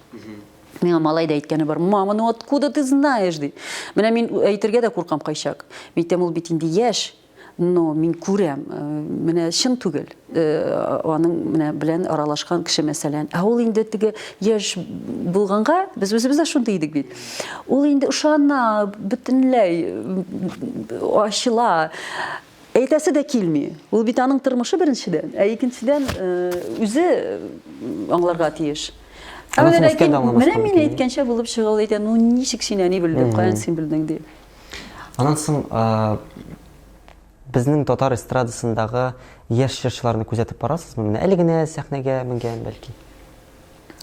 Миңа малай да әйткәне бар. Мама, ну откуда ты знаешь, ди. Менә мин әйтергә дә куркам кайчак. Мин әйтәм, ул бит инде яшь. Но мин күрәм, менә чын түгел. Аның менә белән аралашкан кеше мәсәлән. Ә ул инде теге яшь булганга, без үзебез дә шундый идек бит. Ул инде ышана, бөтенләй ачыла. Әйтәсе дә килми. Ул бит аның тормышы беренчедән, ә икенчедән үзе аңларга тиеш. Ә менә ләкин менә мин әйткәнчә булып чыга ул әйтә, ну ничек син әни белдең, каян син белдең ди. Аннан соң безнең татар эстрадасындагы яшь җырчыларны күзәтеп барасызмы? Менә әле генә сәхнәгә менгән бәлки.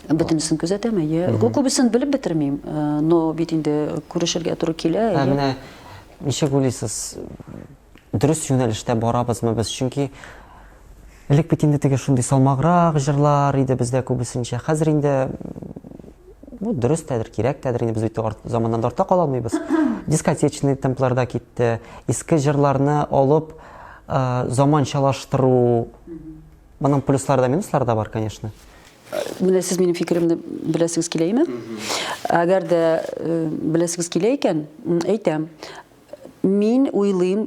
Бөтенесен күзәтәм, әйе. Күбесен белеп бетермим, но бит инде күрешергә туры килә. Ә менә ничек уйлыйсыз, дөрес юнәлештә барабызмы без? Чөнки элек бит инде теге шундый салмаграк җырлар иде бездә күбесенчә. Хәзер инде бу дөрес тәдер, кирәк тәдер инде без бит арт, заманнан да артта кала алмыйбыз. Дискотечный темпларда китте. Иске җырларны алып, заманчалаштыру Моның плюслары да, минуслары да бар, конечно. Менә сез минем фикеремне беләсегез киләме? Әгәр дә э, беләсегез килә икән, әйтәм. Мин уйлыйм,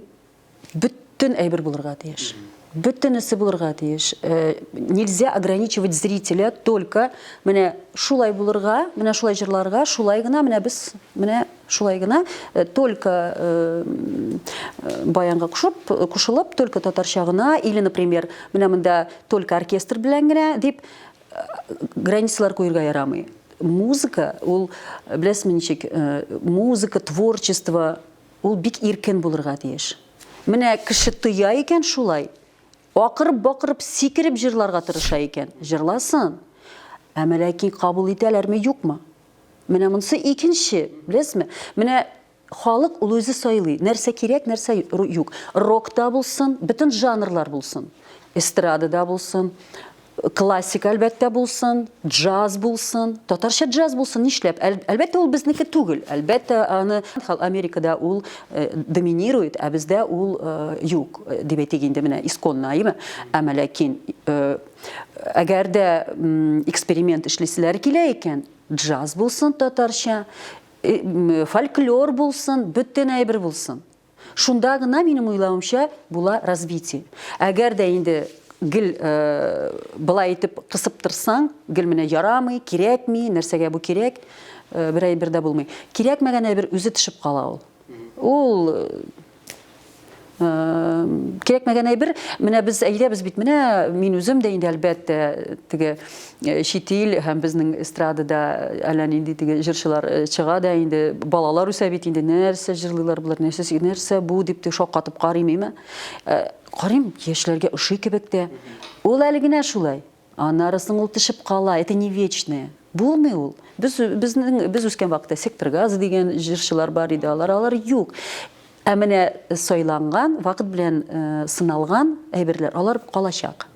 бөтен әйбер булырга тиеш. Бөтенесе булырга тиеш. Э, нельзя ограничивать зрителя только менә шулай булырга, менә шулай җырларга, шулай гына менә без менә Шулай гына, только баянга кушып, кушылып, только татарча гына, или, например, менә монда только оркестр белән генә дип границалар куерга ярамый. Музыка, ул, беләсезме ничек, музыка, творчество, ул бик иркен булырга тиеш. Менә кеше тоя икән шулай, акырып-бакырып, сикереп җырларга тырыша икән, җырласын. Әмма ләкин кабул итәләрме, юкмы? Менә монысы икенче, беләсезме? Менә халык ул үзе сайлый, нәрсә кирәк, нәрсә юк. Рок та булсын, бөтен жанрлар булсын. Эстрада да булсын, классика әлбәттә булсын, джаз булсын, татарча джаз булсын, нишләп? Әлбәттә ул безнеке түгел. Әлбәттә аны Америкада ул э, доминирует, ә бездә ул э, юк, э, дип әйтик инде менә исконно, әйеме? Әмма ләкин Әгәр дә эксперимент эшлиселәре килә икән, джаз булсын татарча, фольклор булсын, бөтен әйбер булсын. Шунда гына, минем уйлавымча, була развитие. Әгәр дә инде гел э, былай итеп кысып торсаң, гел менә ярамый, кирәкми, нәрсәгә бу кирәк, э, бер әйбер дә булмый. Кирәкмәгән әйбер үзе төшеп кала ул. Ул кирәкмәгән әйбер. Менә без әйдәбез бит, менә мин үзем дә инде әлбәттә теге чит ил һәм безнең эстрадада әллә нинди теге җырчылар чыга да инде, балалар үсә бит инде, нәрсә җырлыйлар болар, нәрсә, нәрсә бу дип те шаккатып карыйм, әйме. Карыйм, яшьләргә ошый кебек тә. Ул әле генә шулай. Аннары соң ул төшеп кала, это не вечное. Булмый ул. Без, безнең, без үскән вакытта Сектор газа дигән җырчылар бар иде, алар, алар юк. Ә менә сайланган, вакыт белән э, сыналган әйберләр, алар калачак.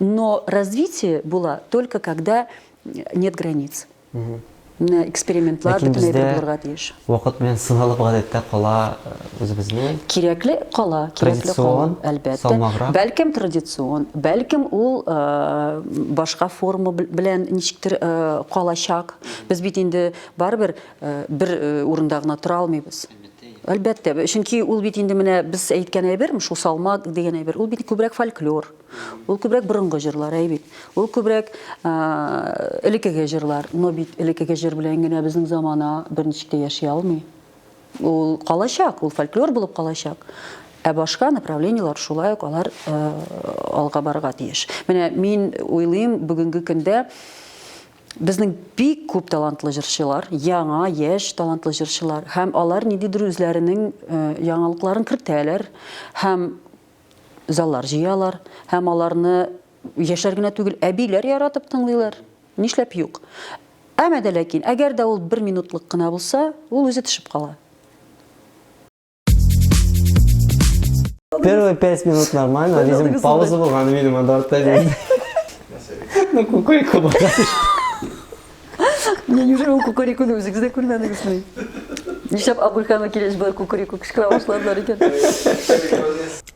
Но развитие була только когда нет границ. Менә экспериментлар Ләкин бөтенләй бездә бер булырга тиеш. вакыт белән сыналып гадәттә кала э, үзебезне. Кирәкле кала, кирәкле кала, Традицион, әлбәттә. салмаграк. Бәлкем традицион, бәлкем ул э, башка форма белән ничектер э, калачак. Без бит инде барыбер э, бер э, урында гына тора алмыйбыз. Әлбәттә, чөнки ул бит инде менә без әйткән әйбер, шул салмак дигән әйбер, ул бит күбрәк фольклор. Ул күбрәк борынгы җырлар, әй бит. Ул күбрәк элеккеге җырлар. Но бит элеккеге җыр белән генә безнең замана берничек тә яши алмый. Ул калачак, ул фольклор булып калачак. Ә башка направлениеләр шулай ук алар алга барырга тиеш. Менә мин уйлыйм, бүгенге көндә безнең бик күп талантлы җырчылар, яңа, яшь талантлы җырчылар һәм алар ниндидер үзләренең яңалыкларын кертәләр һәм заллар җыялар һәм аларны яшьләр генә түгел, әбиләр яратып тыңлыйлар. Нишләп юк? Әмма дә ләкин, әгәр дә ул бер минутлык кына булса, ул үзе төшеп кала. Первые 5 минут нормально, видимо, пауза булган, видимо, да, Ну, кукурику булган. Не, неужели ул кукурикуны үзегез дә күрмәдегезме? Нишләп Абульханов килгәч болар кукурику кычкыра башладылар икән?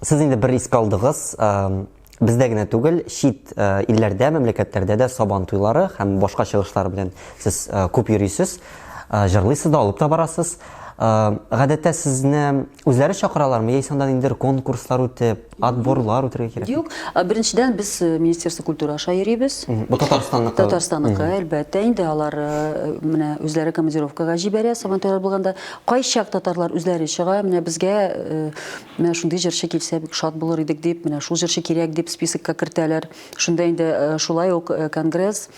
Сез инде бер искә алдыгыз, бездә генә түгел, чит илләрдә, мәмләкәтләрдә дә сабан туйлары һәм башка чыгышлар белән сез күп йөрисез, җырлыйсыз да, алып та барасыз. Гадәттә сезне үзләре чакыралармы, яисә анда ниндидер конкурслар үтеп? Отборлар үтәргә кирәк. Юк, беренчедән без э, Министерство культуры аша йөрибез. Бу Татарстанныкы. Татарстанныкы, әлбәттә, инде алар э, менә үзләре командировкага җибәрә, Сабантуйлар булганда. Кайчак татарлар үзләре чыга, менә безгә э, менә шундый җырчы килсә, бик шат булыр идек дип, менә шул җырчы кирәк дип списокка кертәләр. Шунда инде э, шулай ук конгресс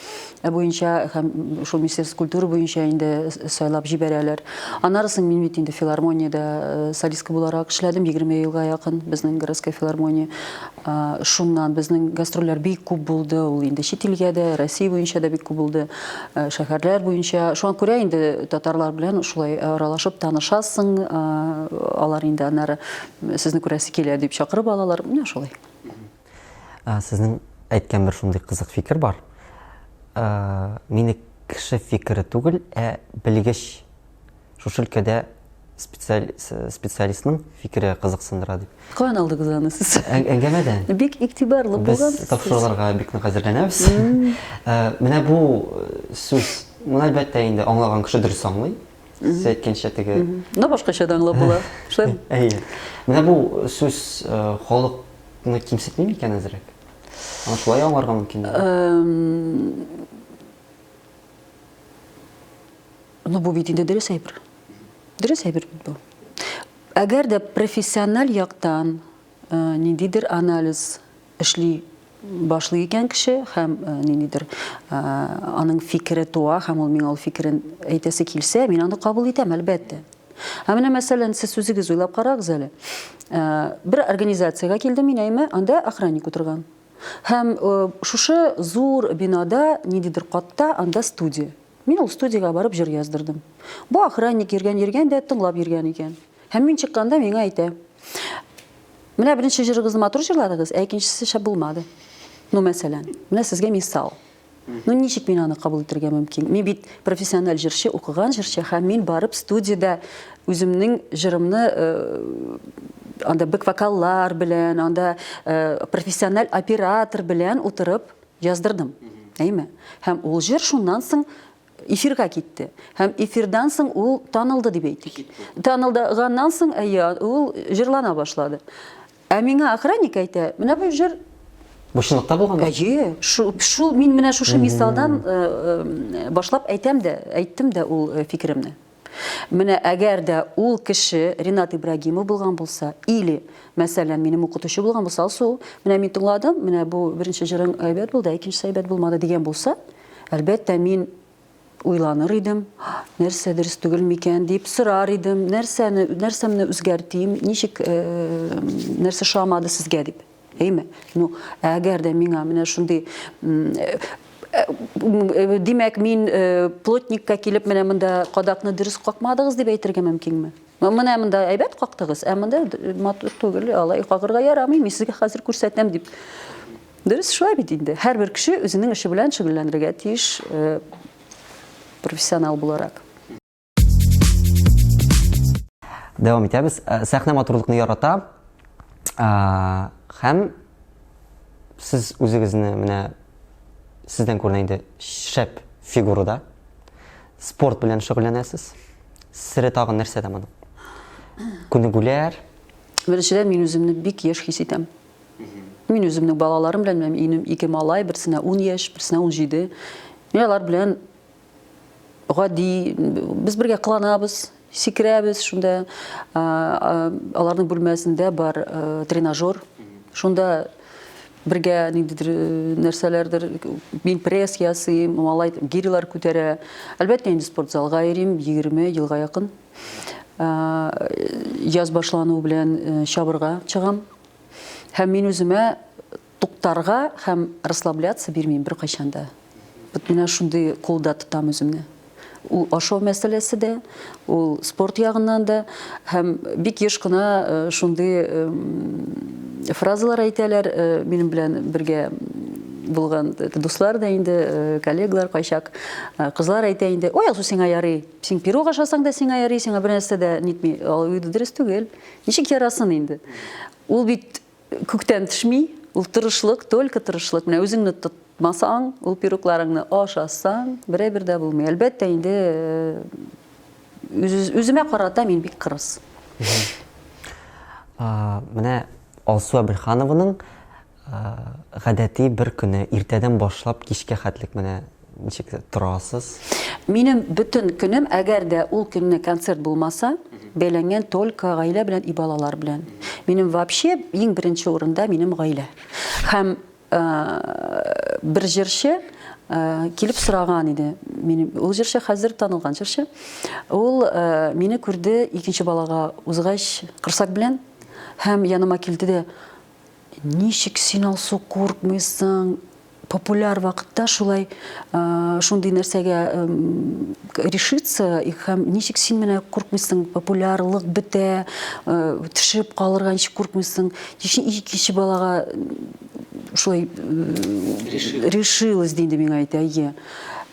буенча һәм шул Министерство культуры буенча инде сайлап җибәрәләр. Аннары соң мин бит инде филармониядә э, солистка буларак эшләдем 20 елга якын безнең городская филармония. Шуннан безнең гастрольләр бик күп булды. Ул инде чит илгә дә, Россия буенча да бик күп булды, э, шәһәрләр буенча. Шуңа күрә инде татарлар белән шулай аралашып танышасың, алар инде аннары сезне күрәсе килә дип чакырып алалар. Менә шулай. Сезнең әйткән бер шундый кызык фикер бар. Мине кеше фикере түгел, ә белгеч шушы өлкәдә специаль, специалистның фикере кызыксындыра дип. Каян алдыгыз аны сез? Әңгәмәдән. Бик игътибарлы булгансыз. Без тапшыруларга бик нык әзерләнәбез. Менә бу сүз, моны әлбәттә инде аңлаган кеше дөрес аңлый. Сез әйткәнчә теге. Но башкача да аңлап була. Шулай. Әйе. Менә бу сүз халыкны кимсетми микән әзрәк? Аны шулай аңларга мөмкин. Ну, бу бит инде дөрес әйбер. Дөрес әйбер бит бу. Әгәр дә профессиональ яктан ниндидер анализ эшли башлый икән кеше һәм э, ниндидер э, аның фикере туа һәм ул миңа ул фикерен әйтәсе килсә, мин аны кабул итәм, әлбәттә. Ә менә мәсәлән, сез үзегез уйлап карагыз әле. Э, бер организациягә килдем мин, әйме, анда охранник утырган. Һәм шушы зур бинада, ниндидер катта, анда студия. Мин ул студиягә барып җыр яздырдым. Бу охранник йөргән-йөргән дә тыңлап йөргән икән. Һәм мин чыкканда миңа әйтә: Менә беренче җырыгызны матур җырладыгыз, ә икенчесе шәп булмады. Ну, мәсәлән, менә сезгә мисал. Ну, ничек мин аны кабул итәргә мөмкин? Мин бит профессиональ җырчы, укыган җырчы, һәм мин барып студиядә үземнең җырымны э, анда бэк-вокаллар белән, анда э, профессиональ оператор белән утырып яздырдым. Әйме? Һәм ул җыр шуннан соң эфирга китте. Һәм эфирдан соң ул танылды дип әйтик. Танылганнан соң, әйе, ул җырлана башлады. Ә миңа охранник әйтә, менә бу җыр Бу чынлыкта булган? Әйе, шул, шул мин менә шушы мисалдан э, э, башлап әйтәм дә, әйттем дә ул э, фикеремне. Менә әгәр дә ул кеше Ренат Ибрагимов булган булса, или, мәсәлән, минем укытучы булган булса, Алсу, менә мин тыңладым, менә бу беренче җырың әйбәт булды, ә икенчесе әйбәт булмады дигән булса, Әлбәттә, мин уйланыр идем, нәрсә дөрес түгел микән дип сорар идем, нәрсәне, нәрсәмне үзгәртим, ничек, э, нәрсә ошамады сезгә дип. Әйме? Ну, әгәр дә миңа менә шундый э, э, димәк, мин плотникка килеп менә монда кадакны дөрес какмадыгыз дип әйтергә мөмкинме? Менә монда әйбәт кактыгыз, ә монда матур түгел, алай кагырга ярамый, мин сезгә хәзер күрсәтәм дип. Дөрес шулай бит инде. Һәрбер кеше үзенең эше белән шөгыльләнергә тиеш, э, профессионал буларак. Дәвам итәбез. Э, сәхнә матурлыкны ярата. Э, һәм сез үзегезне менә сездән күренә инде шәп фигурада. Спорт белән шөгыльләнәсез. Сере тагын нәрсәдә моның? Күнегүләр. Беренчедән, мин үземне бик яшь хис итәм. Мин үземнең балаларым белән, минем ике малай, берсенә 10 яшь, берсенә 17. Мин алар белән гади, без бергә кыланабыз, сикерәбез шунда. Аларның бүлмәсендә бар тренажер. Шунда бергә ниндидер нәрсәләрдер, мин пресс ясыйм, малай гирилар күтәрә. Әлбәттә, инде спортзалга йөрим, 20 елга якын. Яз башлану белән чабырга чыгам. Һәм мин үземә туктарга һәм расслабляться бирмим беркайчан да. Вот менә шундый кулда тотам үземне. Ул ашау мәсьәләсе дә, ул спорт ягыннан да һәм бик еш кына э, шундый э, фразалар әйтәләр э, минем белән бергә булган дуслар да инде, коллегалар кайчак кызлар әйтә инде, ой, Алсу, сиңа ярый, син пирог ашасаң да сиңа ярый, сиңа бер нәрсә дә нитми. Ул дөрес түгел. Ничек ярасын инде? Ул бит күктән төшми, ул тырышлык, только тырышлык. Менә үзеңне тотмасаң, ул пирогларыңны ашасаң, бер әйбер дә булмый. Әлбәттә инде э, үземә карата мин бик кырыс. Менә Алсу Әбелханованың гадәти бер көне иртәдән башлап кичкә хәтлек менә ничек торасыз? Минем бөтен көнем, әгәр дә ул көнне концерт булмаса, бәйләнгән только гаилә белән и балалар белән. Минем вообще иң беренче урында минем гаилә. Һәм бер җырчы килеп сораган иде. Минем ул җырчы хәзер танылган җырчы. Ул мине күрде икенче балага узгач корсак белән һәм яныма килде дә, Ничек син, Алсу, куркмыйсың? Популяр вакытта шулай шундый нәрсәгә решиться һәм ничек син менә куркмыйсың, популярлык бетә, төшеп калырга ничек куркмыйсың? Ничек икенче балага шулай решилась, ди инде миңа әйтә, әйе.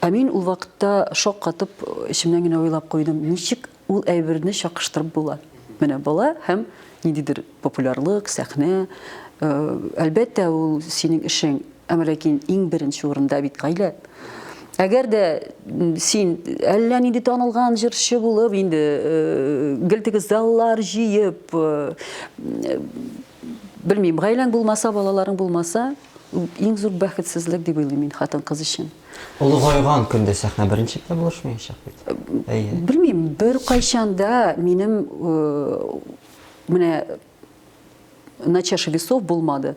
Ә мин ул вакытта шаккатып эчемнән генә уйлап куйдым, ничек Ул әйберне чагыштырып була. Менә бала һәм ниндидер популярлык, сәхнә. Әлбәттә, ул синең эшең, әмма ләкин иң беренче урында бит гаилә. Әгәр дә син әллә нинди танылган җырчы булып, инде гел теге заллар җыеп, белмим, гаиләң булмаса, балаларың булмаса, иң зур бәхетсезлек дип уйлыйм мин хатын-кыз өчен. Олыгайган көндә сәхнә беренче дә булышмаячак бит. Әйе. Белмим, беркайчан да минем менә на чаше весов булмады.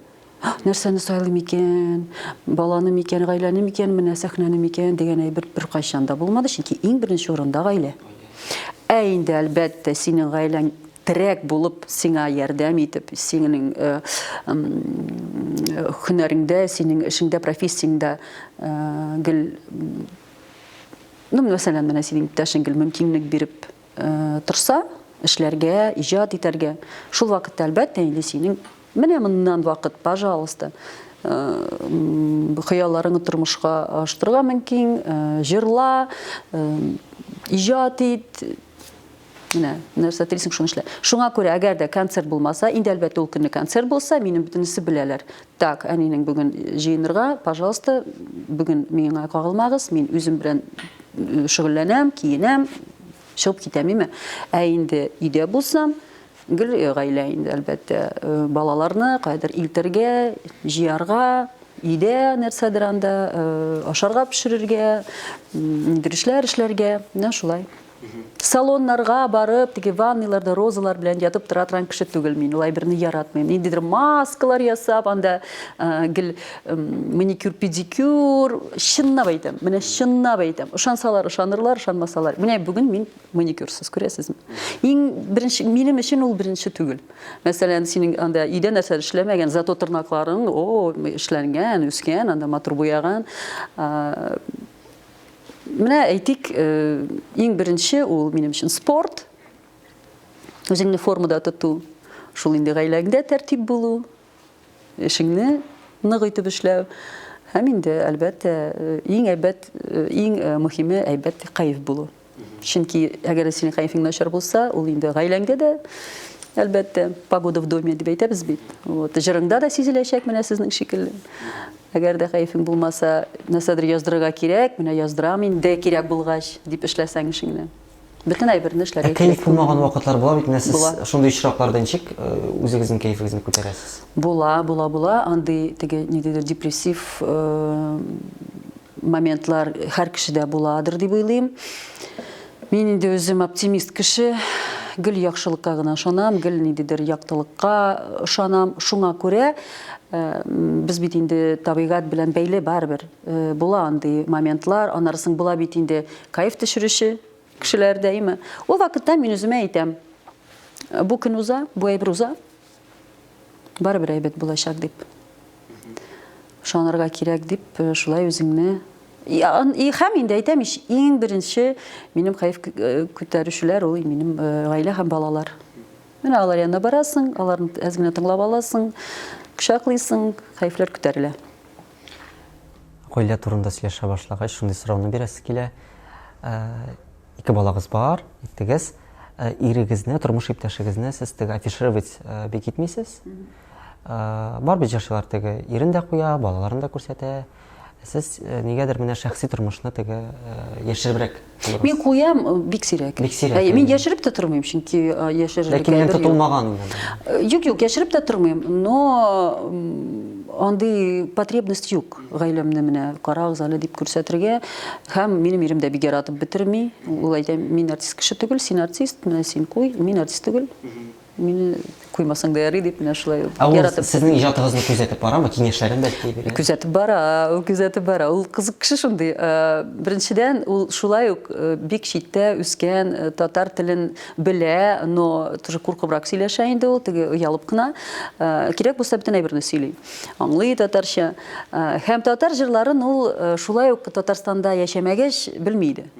Нәрсәне сайлыйм икән, баланы микән, гаиләне микән, менә сәхнәне микән дигән әйбер беркайчан да булмады, чөнки иң беренче урында гаилә. Ә инде, әлбәттә, синең гаиләң терәк булып, сиңа ярдәм итеп, синең һөнәреңдә, синең эшеңдә, профессияңдә гел, ну, мәсәлән, менә синең иптәшең гел мөмкинлек биреп торса, эшләргә, иҗат итәргә, шул вакытта, әлбәттә, инде синең менә моннан вакыт, пожалуйста, хыялларыңны тормышка ашырырга мөмкин, җырла, иҗат ит, Менә нәрсә телисең, шуны эшлә. Шуңа күрә, әгәр дә концерт булмаса, инде әлбәттә ул көнне концерт булса, минем бөтенесе беләләр. Так, әнинең бүген җыенырга, пожалуйста, бүген миңа кагылмагыз, мин үзем белән э, шөгыльләнәм, киенәм, чыгып китәм, име. Ә инде өйдә булсам, гел э, гаилә инде, әлбәттә, э, балаларны каядыр илтергә, җыярга, өйдә нәрсәдер анда, ашарга пешерергә, ниндидер эшләр эшләргә, менә шулай. Салоннарга барып, теге ванныйларда розалар белән ятып тора торган кеше түгел мин. Ул әйберне яратмыйм. Ниндидер маскалар ясап, анда э, гел маникюр, педикюр. Чынлап әйтәм, менә чынлап әйтәм. Ышансалар, ышанырлар, ышанмасалар. Менә бүген мин маникюрсыз, күрәсезме? Иң беренче, минем өчен ул беренче түгел. Мәсәлән, синең анда өйдә нәрсә эшләмәгән, зато тырнакларың, о, эшләнгән, үскән, анда матур буяган. Менә әйтик, э, иң беренче ул минем өчен спорт. Үзеңне формада тоту. Шул инде гаиләңдә тәртип булу, эшеңне нык итеп эшләү. Һәм инде, әлбәттә, э, иң әйбәт, э, иң мөһиме әйбәт кәеф булу. Чөнки әгәр синең кәефең начар булса, ул инде гаиләңдә дә, әлбәттә, погода в доме дип әйтәбез бит. Вот, җырыңда да сизеләчәк менә сезнең шикелле. Әгәр дә кәефең булмаса, нәрсәдер яздырырга кирәк, менә яздырам инде, кирәк булгач, дип эшләсәң эшеңне. Бөтен әйберне эшләргә кирәк. Ә кәеф булмаган вакытлар була бит, менә сез шундый очракларда ничек э, үзегезнең кәефегезне күтәрәсез? Була, була, була. Андый теге ниндидер депрессив э, моментлар һәр кешедә буладыр дип уйлыйм. Мин инде үзем оптимист кеше, гел яхшылыкка гына ышанам, гел ниндидер яктылыкка ышанам. Шуңа күрә э, без бит инде табигать белән бәйле барыбер э, була андый моментлар. Аннары соң була бит инде кайф төшерүче кешеләр дә, име. Ул вакытта мин үземә әйтәм, бу көн уза, бу әйбер уза, барыбер әйбәт булачак дип. Ышанырга кирәк дип, э, шулай үзеңне И һәм инде әйтәм ич, иң беренче минем кәеф э, күтәрүчеләр ул минем э, гаилә һәм балалар. Менә алар янына барасың, аларны әз генә тыңлап аласың, кочаклыйсың, кәефләр күтәрелә. Гаилә турында сөйләшә башлагач, шундый сорауны бирәсе килә. Э, ике балагыз бар, әйттегез. Ирегезне, тормыш иптәшегезне сез теге афишировать бик итмисез. Бар бит җырчылар теге ирен дә куя, балаларын да күрсәтә. Сез э, нигәдер менә шәхси тормышны теге э, яшеребрәк булырсыз. Мин куям э, бик сирәк. Бик сирәк. Әйе, мин яшереп тә тормыйм, чөнки яшерерлек Ләкин минем тотылмаган инде. Юк, юк, яшереп тә тормыйм, но андый потребность юк гаиләмне менә карагыз әле дип күрсәтергә. Һәм минем ирем дә бик яратып бетерми. Ул әйтә, мин артист кеше түгел, син артист, менә син куй, мин артист түгел. Мине куймасаң да ярый дип, менә шулай Ә ул яратып. Сезнең иҗатыгызны күзәтеп барамы? Киңәшләрен бәлки бирә? Күзәтеп бара, ул күзәтеп бара. Ул кызык кеше шундый. Э, беренчедән, ул шулай ук э, бик читтә үскән, э, татар телен белә, но тоже куркыбрак сөйләшә инде ул, теге оялып кына. Кирәк булса бөтен әйберне сөйли. Аңлый татарча. Һәм татар җырларын ул шулай ук Татарстанда яшәмәгәч белми иде.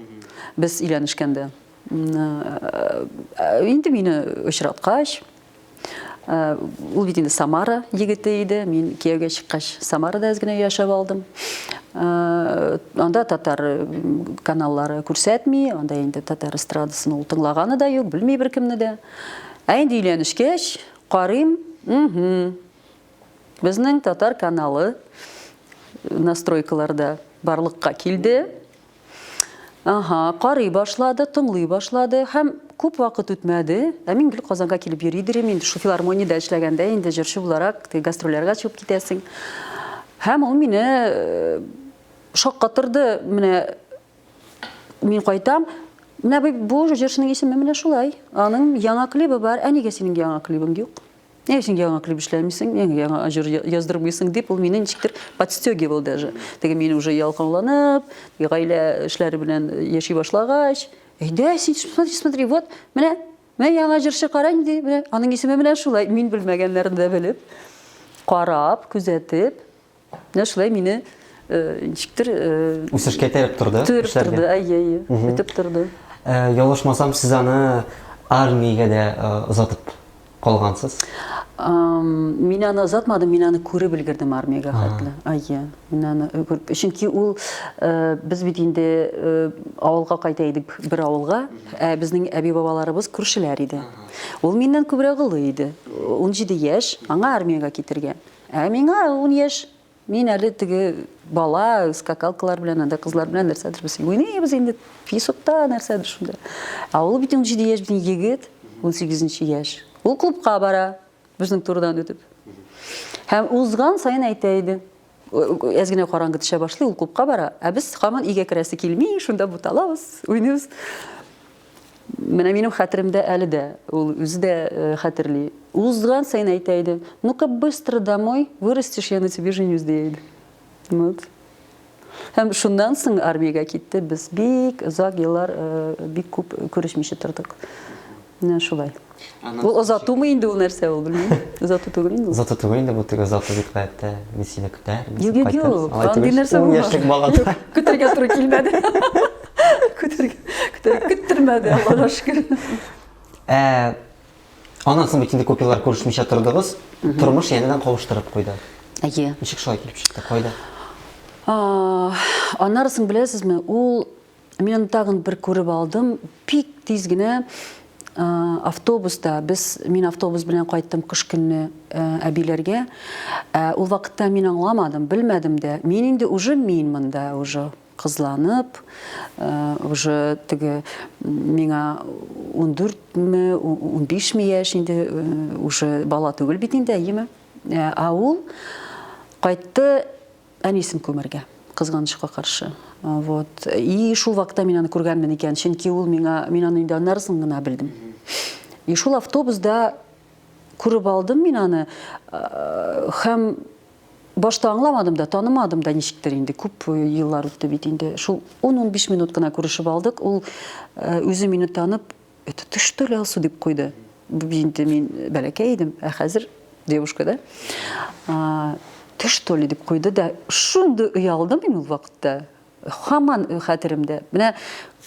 Без өйләнешкәндә. Инде мине очраткач, ул бит инде Самара егете иде. Мин кияүгә чыккач Самарада әз генә яшәп алдым. Анда татар каналлары күрсәтми, анда инде татар эстрадасын ул тыңлаганы да юк, белми беркемне дә. Ә инде өйләнешкәч, карыйм, угу. Безнең татар каналы настройкаларда барлыкка килде. Ага, карый башлады, тыңлый башлады һәм күп вакыт үтмәде. Ә мин гел Казанга килеп йөри идем инде, шул филармониядә эшләгәндә инде җырчы буларак теге гастрольләргә чыгып китәсең. Һәм ул мине э, шаккатырды. Менә мин кайтам, менә бу җырчының исеме менә шулай. Аның яңа клибы бар. Ә нигә синең яңа клибың юк? Ни өчен яңа клип эшләмисең, нигә яңа җыр яздырмыйсың дип, ул мине ничектер подстегивал даже. Теге мин уже ялкауланып, гаилә эшләре белән яши башлагач, әйдә, син смотри, смотри, вот, менә, менә яңа җырчы кара инде, менә, аның исеме менә шулай, мин белмәгәннәрне дә белеп, карап, күзәтеп, Менә шулай мине э, ничектер э, үсешкә этәреп торды. Этәреп торды, әйе, әйе, этеп торды. Э, ялгышмасам, сез аны армиягә дә озатып калгансыз. Мин аны озатмадым, мин аны күреп өлгердем армиягә хәтле. Әйе, мин аны күреп. Чөнки ул без бит инде авылга кайта идек, бер авылга, ә безнең әби-бабаларыбыз күршеләр иде. Ул миннән күбрәк олы иде. 17 яшь, аңа армиягә китергә. Ә миңа ун яшь. Мин әле теге бала, скакалкалар белән, анда кызлар белән нәрсәдер без уйныйбыз инде, песокта нәрсәдер шунда. Ә ул бит 17 яшь, бит егет, 18 яшь. Ул клубка бара, безнең турыдан үтеп. Һәм узган саен әйтә иде. Әз генә караңгы төшә башлый, ул клубка бара, ә без һаман өйгә керәсе килми, шунда буталабыз, уйныйбыз. Менә минем хәтеремдә әле дә, ул үзе дә э, хәтерли. Узган саен әйтә иде, ну-ка быстро домой, вырастешь, я на тебе женюсь, дия иде. Вот. Һәм шуннан соң армиягә китте. Без бик озак еллар э, бик күп күрешмичә тордык. Менә шулай. Ул озатумы инде ул нәрсә ул, белмим. Озату түгел инде ул. Озату түгел инде бу теге озату бит гадәттә мин сине көтәр, мин сине кайтыр. Юк, юк, андый нәрсә булмады. Яшьлек балада. Көтәргә туры килмәде. Көтәргә, көтәргә, көттермәде, Аллага шөкер. Ә, аннан соң бит инде күп еллар күрешмичә тордыгыз. Тормыш янәдән кавыштырып куйды. Әйе. Ничек шулай килеп чыкты? Кайда? Аннары соң беләсезме, ул мин аны тагын бер күреп алдым, бик тиз генә автобуста без мин автобус белән кайттым кыш көнне әбиләргә. Ул вакытта мин аңламадым, белмәдем дә. Мин инде уже мин монда уже кызланып, уже теге миңа 14-ме, 15-ме яшь инде, уже бала түгел бит инде, әйеме? Ә ул кайтты әнисен күмергә, кызганычка каршы. Вот. И шул вакытта мин аны күргәнмен икән, чөнки ул миңа, мин аны инде аннары соң гына белдем. И шул автобуста күреп алдым мин аны, һәм Башта аңламадым да, танымадым да ничектер инде, күп еллар үтте бит инде. Шул 10-15 минут кына күрешеп алдык, ул үзе мине танып, это ты что ли, Алсу, дип куйды. Инде мин бәләкәй идем, ә хәзер девушка, да? Ты что ли, дип куйды да, шундый оялдым мин ул вакытта. Һаман хәтеремдә. Менә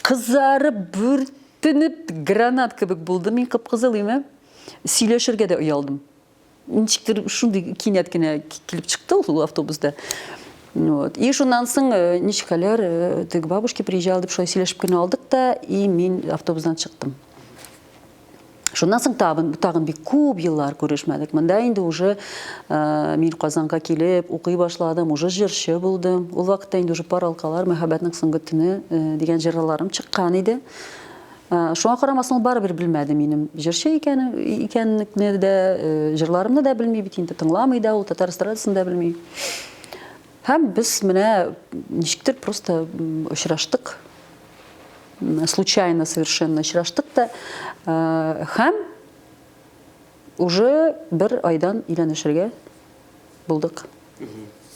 кызарып, бүртенеп, гранат кебек булдым мин, кып-кызыл име. Сөйләшергә дә оялдым. Ничектер шундый кинәт кенә килеп чыкты ул автобуста. Вот. И шуннан соң э, ничек хәлләр, э, ты к бабушке приезжал дип шулай сөйләшеп кенә алдык та, и мин автобустан чыктым. Шуннан соң тагын, тагын бик күп еллар күрешмәдек. Монда инде уже э, мин Казанга килеп укый башладым, уже җырчы булдым. Ул вакытта инде уже Пар алкалар, Мәхәббәтнең соңгы төне э, дигән җырларым чыккан иде. Э, шуңа карамастан ул барыбер белмәде минем җырчы икән икәнлекне дә, җырларымны да белми бит инде, тыңламый да ул, татар эстрадасын да белми. Һәм без менә ничектер просто очраштык. Случайно совершенно очраштык та. Һәм уже бер айдан өйләнешергә булдык.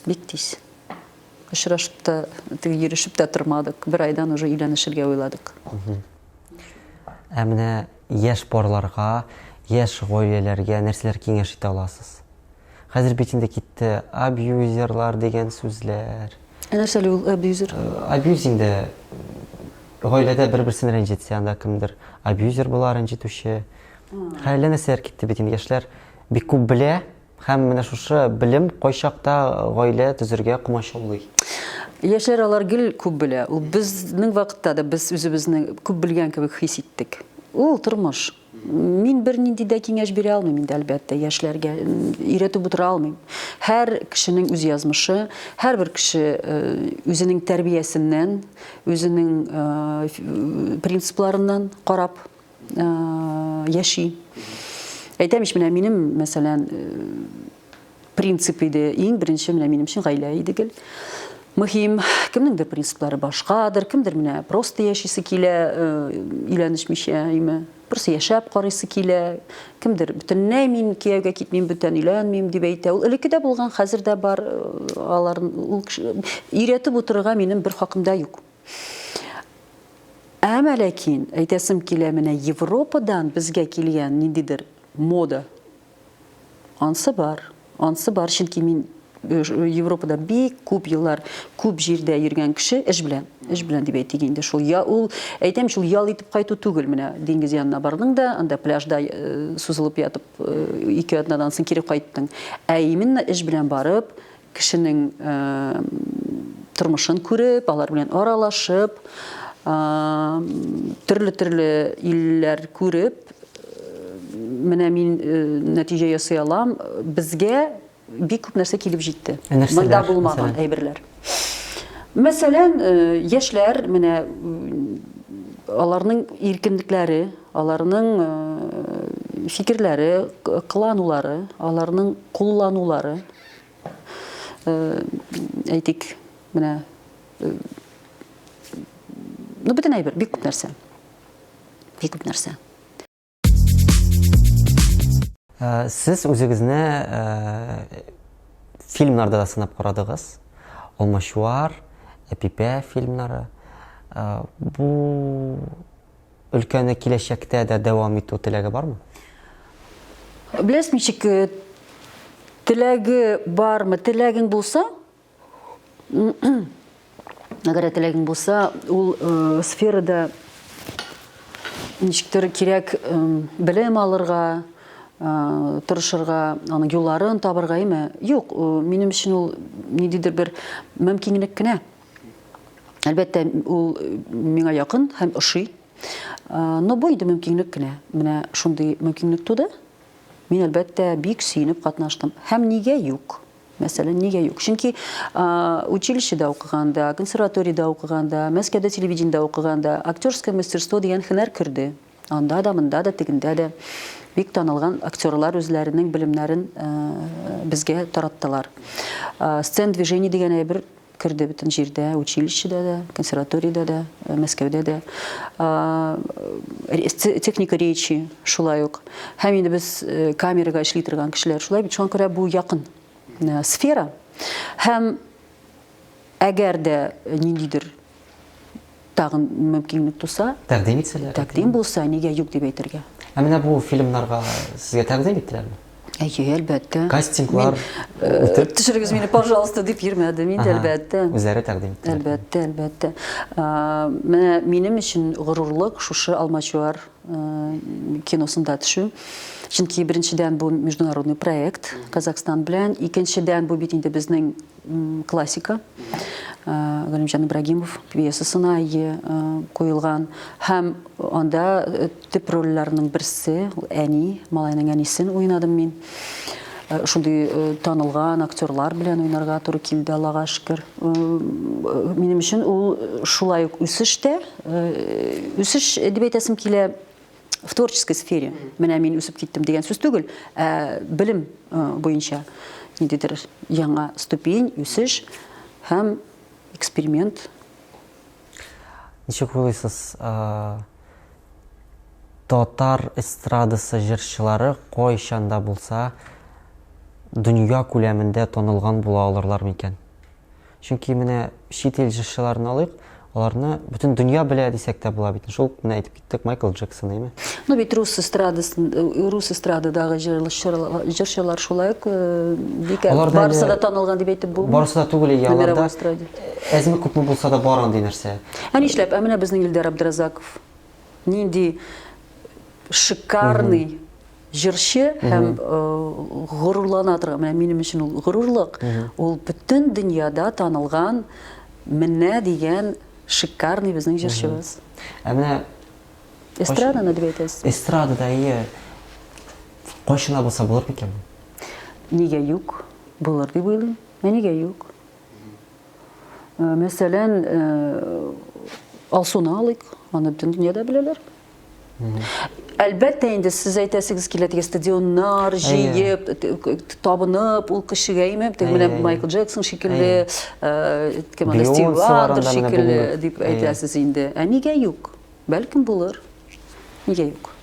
Бик тиз. Очрашып та, теге йөрешеп тә тормадык. Бер айдан уже өйләнешергә уйладык. Ә менә яшь парларга, яшь гаиләләргә нәрсәләр киңәш итә аласыз? Хәзер бит инде китте абьюзерлар дигән сүзләр. Ә нәрсә әле ул абьюзер? Абьюз инде гаиләдә бер-берсен рәнҗетсә, анда кемдер абьюзер була, рәнҗетүче. Хәлле нәрсәләр китте бит инде. Яшьләр бик күп белә һәм менә шушы белем кайчакта гаилә төзергә комачаулый. Яшьләр алар гел күп белә. Ул безнең вакытта да без үзебезне күп белгән кебек хис иттек. Ул тормыш. Мин бернинди дә киңәш бирә алмыйм инде, әлбәттә, яшьләргә өйрәтеп утыра алмыйм. Һәр кешенең үз язмышы, һәрбер кеше үзенең тәрбиясеннән, үзенең принципларыннан карап яши. Әйтәм ич, менә минем, мәсәлән, принцип иде. Иң беренче менә минем өчен гаилә иде гел. Мөһим, кемнеңдер принциплары башкадыр, кемдер менә просто яшисе килә, э, өйләнешмичә, име, просто яшәп карыйсы килә, кемдер бөтенләй мин кияүгә китмим, бүтән өйләнмим дип әйтә. Ул элекке дә булган, хәзер дә бар. Э, алар ул өйрәтеп утырырга минем бер хакым да юк. Әмма ләкин әйтәсем килә, менә Европадан безгә килгән ниндидер мода Ансы бар, ансы бар, чөнки мин э, Европада бик күп еллар, күп җирдә йөргән кеше эш белән, эш белән дип әйтик инде шул. Я ул әйтәм, шул ял итеп кайту түгел менә диңгез янына бардың да, анда пляжда э, сузылып ятып э, ике атнадан соң кире кайттың. Ә именно эш белән барып, кешенең тормышын күреп, алар белән аралашып, төрле-төрле илләр күреп, менә мин нәтиҗә ясый алам, безгә бик күп нәрсә килеп җитте. Монда булмаган әйберләр. Мәсәлән, яшьләр менә аларның иркенлекләре, аларның фикерләре, кыланулары, аларның кулланулары Әйтик, менә ну бөтен әйбер, бик күп нәрсә. Бик күп нәрсә. Сез үзегезне фильмнарда да сынап карадыгыз. Алмачуар, Әпипә фильмнары. Бу өлкәне киләчәктә дә дәвам итү теләге бармы? Беләсез ничек, э, теләге бармы? Теләгең булса, әгәр дә теләгең булса, ул э, сферада ничектер кирәк э, белем алырга, э, тырышырга, аның юлларын табырга, әйме? Юк, э, минем өчен ул ниндидер бер мөмкинлек кенә. Әлбәттә, ул э, миңа якын һәм ошый. Э, но бу инде мөмкинлек кенә. Менә шундый мөмкинлек туды. Мин, әлбәттә, бик сөенеп катнаштым. Һәм нигә юк? Мәсәлән, нигә юк? Чөнки э, училищеда укыганда, консерваториядә укыганда, Мәскәүдә телевидениедә укыганда актерское мастерство дигән һөнәр керде. Анда да, монда да, тегендә дә бик танылган актерлар үзләренең белемнәрен безгә тараттылар. Сцен движение дигән әйбер керде бөтен җирдә, училищеда да, консерваториядә дә, Мәскәүдә дә. Техника речи шулай ук. Һәм инде без камерага эшли торган кешеләр шулай бит. Шуңа күрә бу якын сфера. Һәм әгәр дә ниндидер тагын мөмкинлек туса, тәкъдим итсәләр, тәкъдим булса, нигә юк дип әйтергә? Ә менә бу фильмнарга сезгә тәкъдим иттеләрме? Әйе, әлбәттә. Кастинглар э, үтеп. Төшерегез мине, пожалуйста, дип йөрмәдем инде, әлбәттә. Үзләре тәкъдим иттеләр. Әлбәттә, әлбәттә. Менә минем өчен горурлык шушы Алмачуар э, киносында төшү. Чөнки беренчедән бу международный проект Казахстан белән, икенчедән бу бит инде безнең классика. Галимҗан Ибрагимов пьесасына куелган һәм анда төп рольләрнең берсе әни, малайның әнисен уйнадым мин. Шундый танылган актерлар белән уйнарга туры килде, Аллага шөкер. Минем өчен ул шулай ук үсеш тә, үсеш дип әйтәсем килә, в творческой сфере. Менә мин үсеп киттем дигән сүз түгел, ә белем буенча ниндидер яңа ступень, үсеш һәм эксперимент. Ничек уйлыйсыз, татар эстрадасы җырчылары кайчан да булса дөнья күләмендә танылган була алырлар микән? Чөнки менә чит ил җырчыларын алыйк, аларны бөтен дөнья белә дисәк тә була бит. Шул менә әйтеп киттек, Майкл Джексон, әйме? Ну бит рус эстрадасын, рус эстрададагы җырчылар шулай ук бик барысы да танылган дип әйтеп булмый. Барысы да түгел, әйе, аларда әзме күпме булса да бар андый нәрсә. Ә нишләп? Ә менә безнең Илдар Абдразаков нинди шикарный җырчы һәм горурлана торган, менә минем өчен ул горурлык, ул бөтен дөньяда танылган менә дигән шикарный безнең җырчыбыз. Ә менә эстраданы дип әйтәсез? Эстрадада, әйе. Кайчан да булса булыр микән бу? Нигә юк? Булыр дип уйлыйм. Ә нигә юк? Мәсәлән, Алсуны алыйк, аны бөтен дөньяда беләләр. Әлбәттә инде сез әйтәсегез килә теге стадионнар җыеп, табынып ул кешегә име, теге менә Майкл Джексон шикелле, кем анда Стив Вандер шикелле дип әйтәсез инде. Ә нигә юк? Бәлкем булыр. Нигә юк?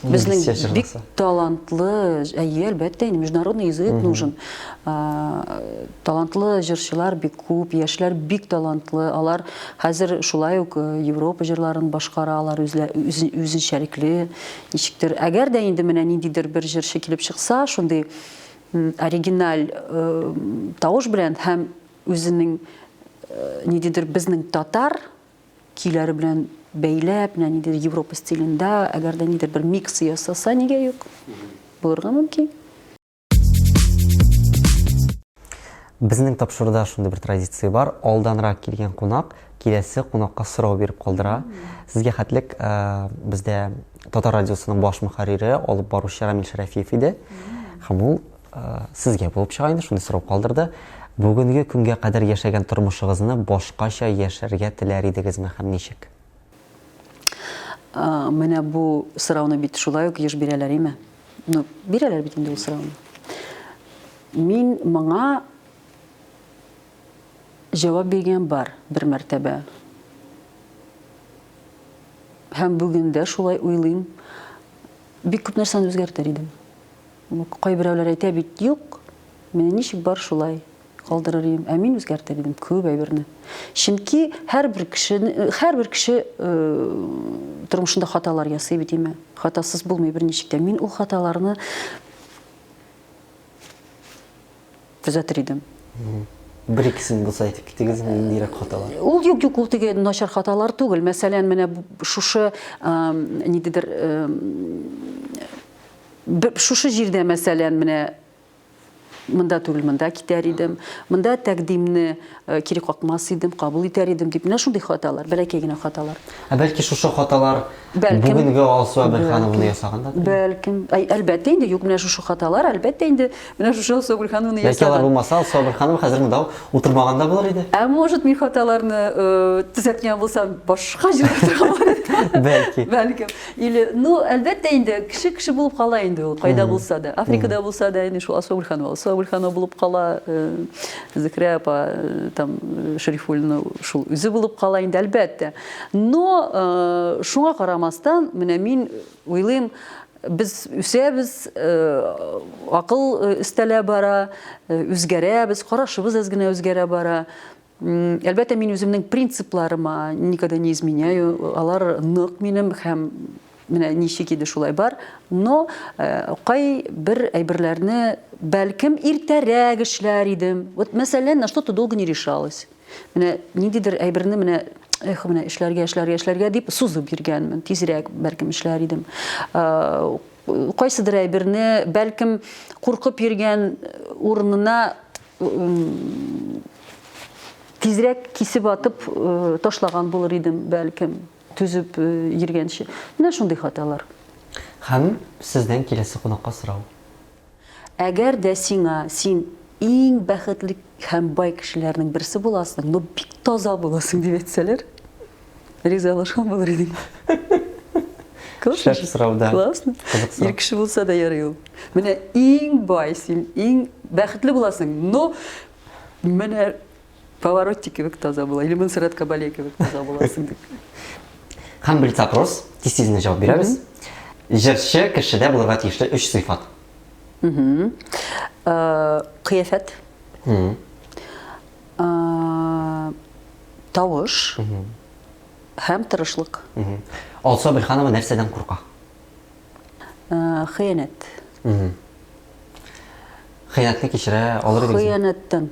Безнең бик талантлы, әйе, әлбәттә, инде международный язык нужен. Талантлы җырчылар бик күп, яшьләр бик талантлы. Алар хәзер шулай ук Европа җырларын башкара, алар үзенчәлекле ничектер. Әгәр дә инде менә ниндидер бер җырчы килеп чыкса, шундый оригиналь тавыш белән һәм үзенең ниндидер безнең татар көйләре белән бәйләп, менә ниндидер Европа стилендә, әгәр дә ниндидер бер микс ясаса, нигә юк? Булырга мөмкин. Безнең тапшыруда шундый бер традиция бар. Алданрак килгән кунак киләсе кунакка сорау биреп калдыра. Сезгә хәтлек э, бездә Татар радиосының баш мөхәррире, алып баручы Рамил Шәрәфиев иде. Һәм ул э, сезгә булып чыга инде, шундый сорау калдырды. Бүгенге көнгә кадәр яшәгән тормышыгызны башкача яшәргә теләр идегезме һәм ничек? Менә бу сорауны бит шулай ук еш бирәләр, име? Ну, бирәләр бит инде ул сорауны. Мин моңа җавап биргән бар бер мәртәбә. Һәм бүген дә шулай уйлыйм. Бик күп нәрсәне үзгәртер идем. Кайберәүләр әйтә бит, юк, менә ничек бар шулай калдырыр идем. Ә мин үзгәртер идем күп әйберне. Чөнки һәрбер кеше, һәрбер кеше тормышында хаталар ясый бит, име? Хатасыз булмый берничек тә. Мин ул хаталарны төзәтер идем. Бер икесен булса әйтеп китегез, ниндирәк хаталар? Ул юк, юк, ул теге начар хаталар түгел. Мәсәлән, менә шушы ниндидер шушы җирдә, мәсәлән, менә монда түгел, монда китәр идем, монда тәкъдимне кире какмас идем, кабул итәр идем дип, менә шундый хаталар, бәләкәй генә хаталар. Ә бәлки шушы хаталар бүгенге Алсу Әбелханованы ясаган да? Бәлкем. Әлбәттә инде, юк, менә шушы хаталар, әлбәттә инде, менә шушы Алсу Әбелханованы ясаган. Бәлки алар булмаса, Алсу Әбелханова хәзер монда утырмаган да булыр иде. Ә может, мин хаталарны төзәткән булсам, башка җирдә утырган булыр идем. Бәлки. Бәлкем. Или, ну, әлбәттә инде, кеше кеше булып кала инде ул, кайда булса да. Африкада булса да, инде шул Алсу Әбелханова, Алсу Әбелханова булып кала, Зөһрә апа там Шәрифуллина шул үзе булып кала инде, әлбәттә. Но шуңа карамастан, менә мин уйлыйм, без үсәбез, акыл өстәлә бара, үзгәрәбез, карашыбыз әз генә үзгәрә бара. Әлбәттә, мин үземнең принципларыма никогда не изменяю, алар нык минем һәм менә ничек иде шулай бар. Но кай бер әйберләрне бәлкем иртәрәк эшләр идем. Вот, мәсәлән, на что-то долго не решалась. Менә ниндидер әйберне менә эх, менә эшләргә, эшләргә, эшләргә дип сузып йөргәнмен. Тизрәк бәлкем эшләр идем. Кайсыдыр әйберне, бәлкем, куркып йөргән урынына тизрәк кисеп атып ташлаган булыр идем, бәлкем, түзеп йөргәнче. Менә шундый хаталар. Һәм сездән киләсе кунакка сорау. Әгәр дә сиңа, син иң бәхетле һәм бай кешеләрнең берсе буласың, но бик таза буласың дип әйтсәләр, ризалашкан булыр идең. Классно. Шәп сорау, да. Классно. Ир кеше булса да ярый ул. Менә иң бай син, иң бәхетле буласың, но менә Паваротти кебек таза була, или Монсеррат Кабалье кебек таза буласың дип. Һәм блиц-опрос, тиз-тиз генә җавап бирәбез. Җырчы кешедә булырга тиешле өч сыйфат. Кыяфәт. Тавыш. Һәм тырышлык. Алсу Әбелханова нәрсәдән курка? Хыянәт. Хыянәтне кичерә алыр идегезме? Хыянәттән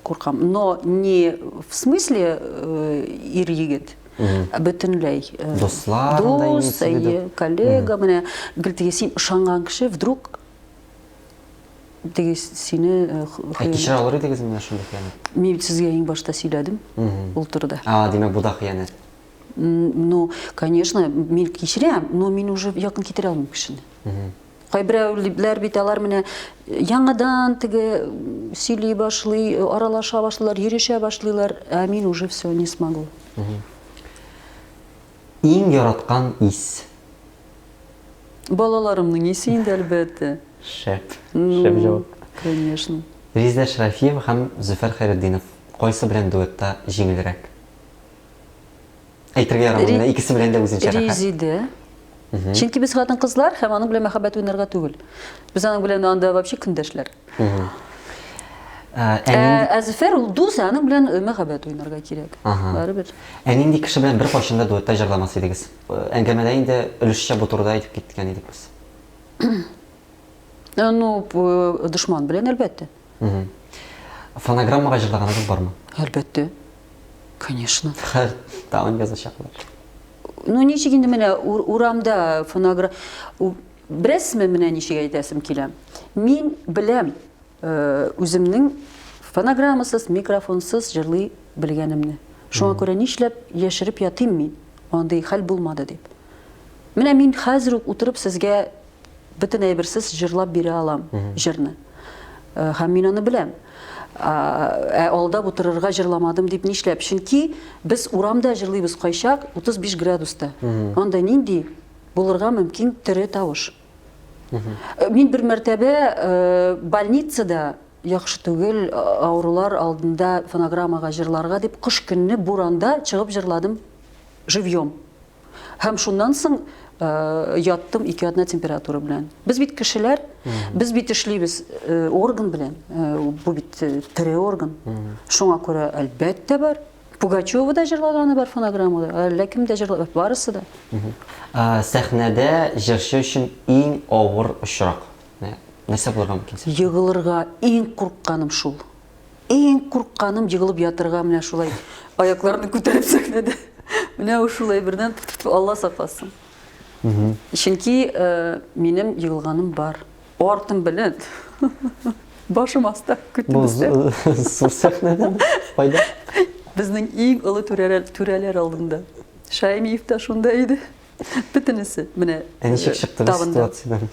куркам. Но не в смысле э, ир-егет, ә бөтенләй. Э, Дуслар, дус, әйе, коллега, менә гел теге син ышанган кеше вдруг теге сине э, Ә кичерә алыр идегезме менә шундый хыянәт? Мин бит сезгә иң башта сөйләдем ул турыда. А, димәк, бу да хыянәт. Ну, конечно, мин кичерәм, но мин уже якын китерә алмыйм кешене. Кайберәүләр бит алар менә яңадан теге сөйли башлый, аралаша башлыйлар, йөрешә башлыйлар, ә мин уже все не смогу. Иң яраткан ис? Балаларымның исе инде, әлбәттә. Шәп. Шәп җавап. Конечно. Резидә Шәрәфиева һәм Зөфәр Хәйретдинов кайсы белән дуэтта җиңелрәк? Әйтергә ярамый, менә икесе белән дә үзенчә рәхәт. Резидә. Чөнки без хатын-кызлар һәм аның белән мәхәббәт уйнарга түгел. Без аның белән анда вообще көндәшләр. Ә, ә Зөфәр ул дус, ә аның белән мәхәббәт уйнарга кирәк. Барыбер. Ә нинди кеше белән беркайчан да дуэтта җырламас идегез? Әңгәмәдә инде өлешчә бу турыда әйтеп киткән идек без. Ну, дошман белән, әлбәттә. Фонограммага җырлаганыгыз бармы? Әлбәттә. Конечно. Хәер, тагын язачаклар. Ну, ничек инде менә урамда фоногра... Беләсезме, менә ничек әйтәсем килә. Мин беләм э, үземнең фонограммасыз, микрофонсыз җырлый белгәнемне. Шуңа күрә нишләп яшереп ятыйм мин? Андый хәл булмады дип. Менә мин хәзер үк утырып сезгә Бөтен әйберсез җырлап бирә алам җырны. Э, һәм мин аны беләм. Ә алдап утырырга җырламадым дип нишләп? Чөнки без урамда җырлыйбыз кайчак 35 градуста. Анда нинди булырга мөмкин тере тавыш. Э, мин бер мәртәбә э, больницада яхшы түгел авырулар алдында фонограммага җырларга дип кыш көнне буранда чыгып җырладым живьем. Һәм шуннан соң яттым ике атна температура белән. Без бит кешеләр, без бит эшлибез орган белән. Бу бит тере орган. Шуңа күрә әлбәттә бар. Пугачева да җырлаганы бар фонограммада, әллә кем дә җырлаган, барысы да. Сәхнәдә җырчы өчен иң авыр очрак. Нәрсә булырга мөмкин? Егылырга иң курыкканым шул. Иң курыкканым егылып ятырга менә шулай аякларны күтәреп сәхнәдә. Менә шулай бердән Алла сакласын. Чөнки э, минем егылганым бар. Артым белән. Башым аста, күтем өстә. Бу зур сәхнәдә кайда? Безнең иң олы түрәләр, түрәләр алдында. Шаймиев та шунда иде. Бөтенесе менә. Ә ничек э, чыктыгыз ситуациядән?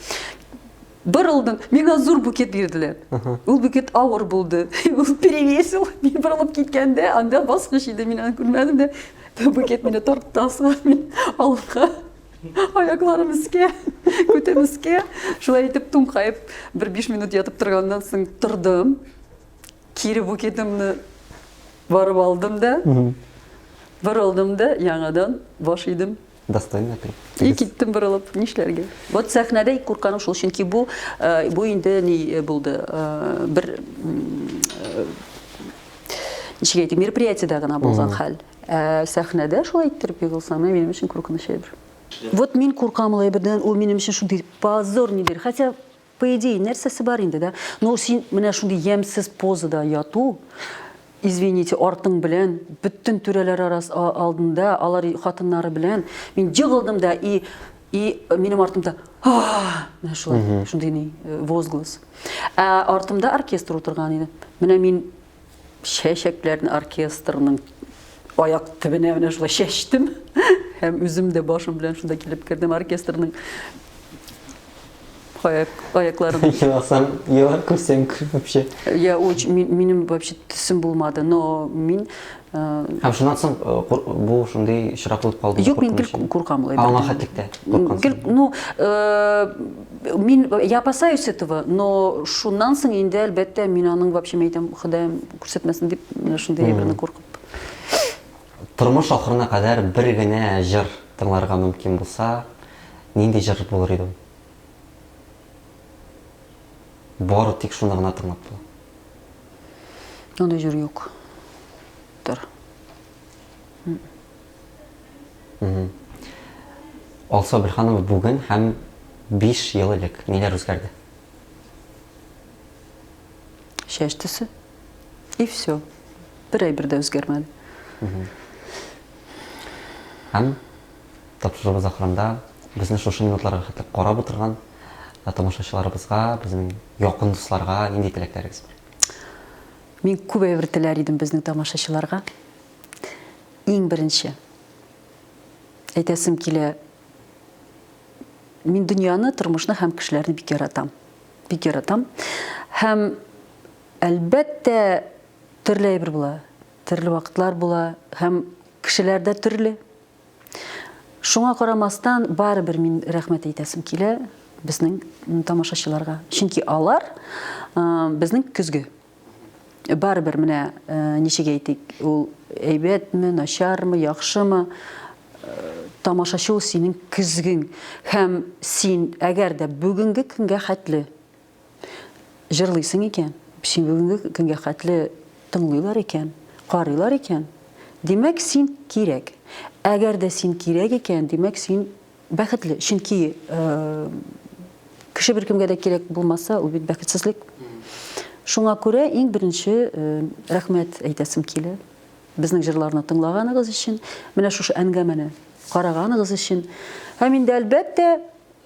Борылдым. Миңа зур букет бирделәр. Ул букет авыр булды. Ул перевесил. Мин борылып киткәндә, анда баскыч иде, мин аны күрмәдем дә. Букет мине тартты асга, мин алга. Аякларым өскә, күтем өскә. Шулай итеп туңкаеп, бер 5 минут ятып торганнан соң тордым. Кире букетымны барып алдым да, борылдым да, яңадан баш идем. Достойно ты. И киттем борылып, нишләргә? Вот сәхнәдә иң курканым шул, чөнки бу э, бу инде ни э, булды, э, бер ничек әйтим, мероприятиедә гына булган хәл. Ә сәхнәдә шулай иттереп егылсам, менә минем өчен куркыныч әйбер. Вот мин куркам ул әйбердән, ул минем өчен шундый позор нидер. Хотя По идее, нәрсәсе бар инде, да? Но син менә шундый ямьсез позада яту, извините, артың белән, бөтен түрәләр арас алдында, алар хатыннары белән, мин егылдым да и И минем артымда менә шулай, шундый ни, возглас. Ә артымда оркестр утырган иде. Менә мин чәчәкләрне оркестрның аяк төбенә менә шулай чәчтем. Һәм үзем дә башым белән шунда килеп кердем оркестрның аяк, аякларын. Еласам, елар күрсәң вообще. Я очень, минем вообще төсем булмады, но мин Һәм шуннан соң бу шундый очрак булып калды. Юк, мин гел куркам улай. Аңа хәтлектә куркансың. Гел, ну, мин я опасаюсь этого, но шуннан соң инде әлбәттә мин аның вообще әйтәм, Ходаем күрсәтмәсен дип, менә шундый әйберне куркып. Тормыш ахырына кадәр бер генә җыр тыңларга мөмкин булса, нинди җыр булыр иде ул? Бары тик шуны гына тыңлап була. Андый җыр юк. Тор. Алсу Әбелханова бүген һәм 5 ел элек ниләр үзгәрде? Чәч төсе. И все. Бер әйбер дә үзгәрмәде. Һәм тапшыруыбыз ахырында безне шушы минутларга хәтле карап утырган тамашачыларыбызга, безнең якын дусларга нинди теләкләрегез бар? Мин күп әйбер теләр идем безнең тамашачыларга. Иң беренче, әйтәсем килә, мин дөньяны, тормышны һәм кешеләрне бик яратам. Бик яратам. Һәм, әлбәттә, төрле әйбер була, төрле вакытлар була һәм кешеләр дә төрле. Шуңа карамастан, барыбер мин рәхмәт әйтәсем килә безнең тамашачыларга. Чөнки алар безнең көзге. Барыбер менә ничек әйтик, ул әйбәтме, начармы, яхшымы, тамашачы ул синең көзгең. Һәм син, әгәр дә бүгенге көнгә хәтле Җырлыйсың икән, син бүгенге көнгә хәтле тыңлыйлар икән, карыйлар икән, димәк, син кирәк. Әгәр дә син кирәк икән, димәк, син бәхетле. Чөнки кеше беркемгә дә кирәк булмаса, ул бит бәхетсезлек. Шуңа күрә иң беренче рәхмәт әйтәсем килә. Безнең җырларны тыңлаганыгыз өчен, менә шушы әңгәмәне караганыгыз өчен. Һәм инде, әлбәттә,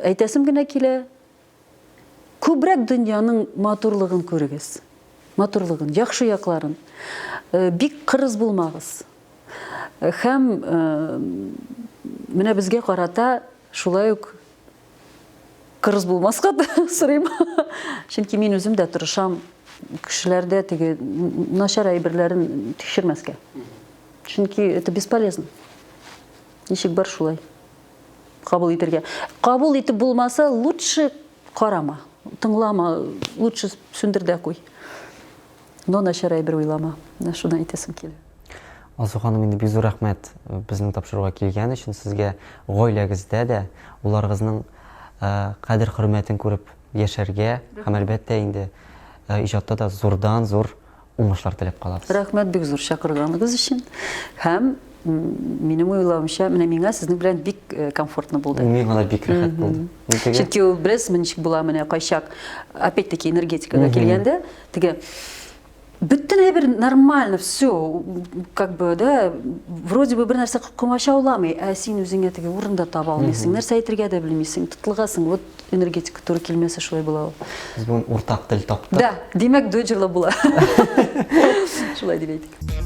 әйтәсем генә килә, Күбрәк дөньяның матурлыгын күрегез. Матурлыгын, яхшы якларын. Бик кырыс булмагыз. Һәм менә безгә карата шулай ук кырыс булмаска сорыйм. Чөнки мин үзем дә тырышам кешеләрдә теге начар әйберләрен тикшермәскә. Чөнки это бесполезно. Ничек бар шулай. Кабул итергә. Кабул итеп булмаса, лучше карама, тыңлама, лучше сүндер дә куй. Но начар әйбер уйлама. Менә шуны әйтәсем килә. Алсу ханым, инде бик зур рәхмәт безнең тапшыруга килгән өчен. Сезгә гаиләгездә дә уларыгызның кадер-хөрмәтен күреп яшәргә һәм, әлбәттә инде, иҗатта да зурдан-зур уңышлар теләп калабыз. Рәхмәт бик зур чакырганыгыз өчен. Һәм минем уйлавымча, менә миңа сезнең белән бик э, комфортно булды. Миңа да бик рәхәт булды. Чөнки ул беләсезме ничек була менә кайчак, опять-таки энергетикага килгәндә, теге бөтен әйбер нормально, все, как бы, да, вроде бы бер нәрсә комачауламый, ә син үзеңә теге урын да таба алмыйсың, нәрсә әйтергә дә белмисең, тотлыгасың. Вот Энергетика туры килмәсә шулай була ул. Без бүген уртак тел таптык. Да, димәк, дуэт җырлап була. Шулай дип әйтик.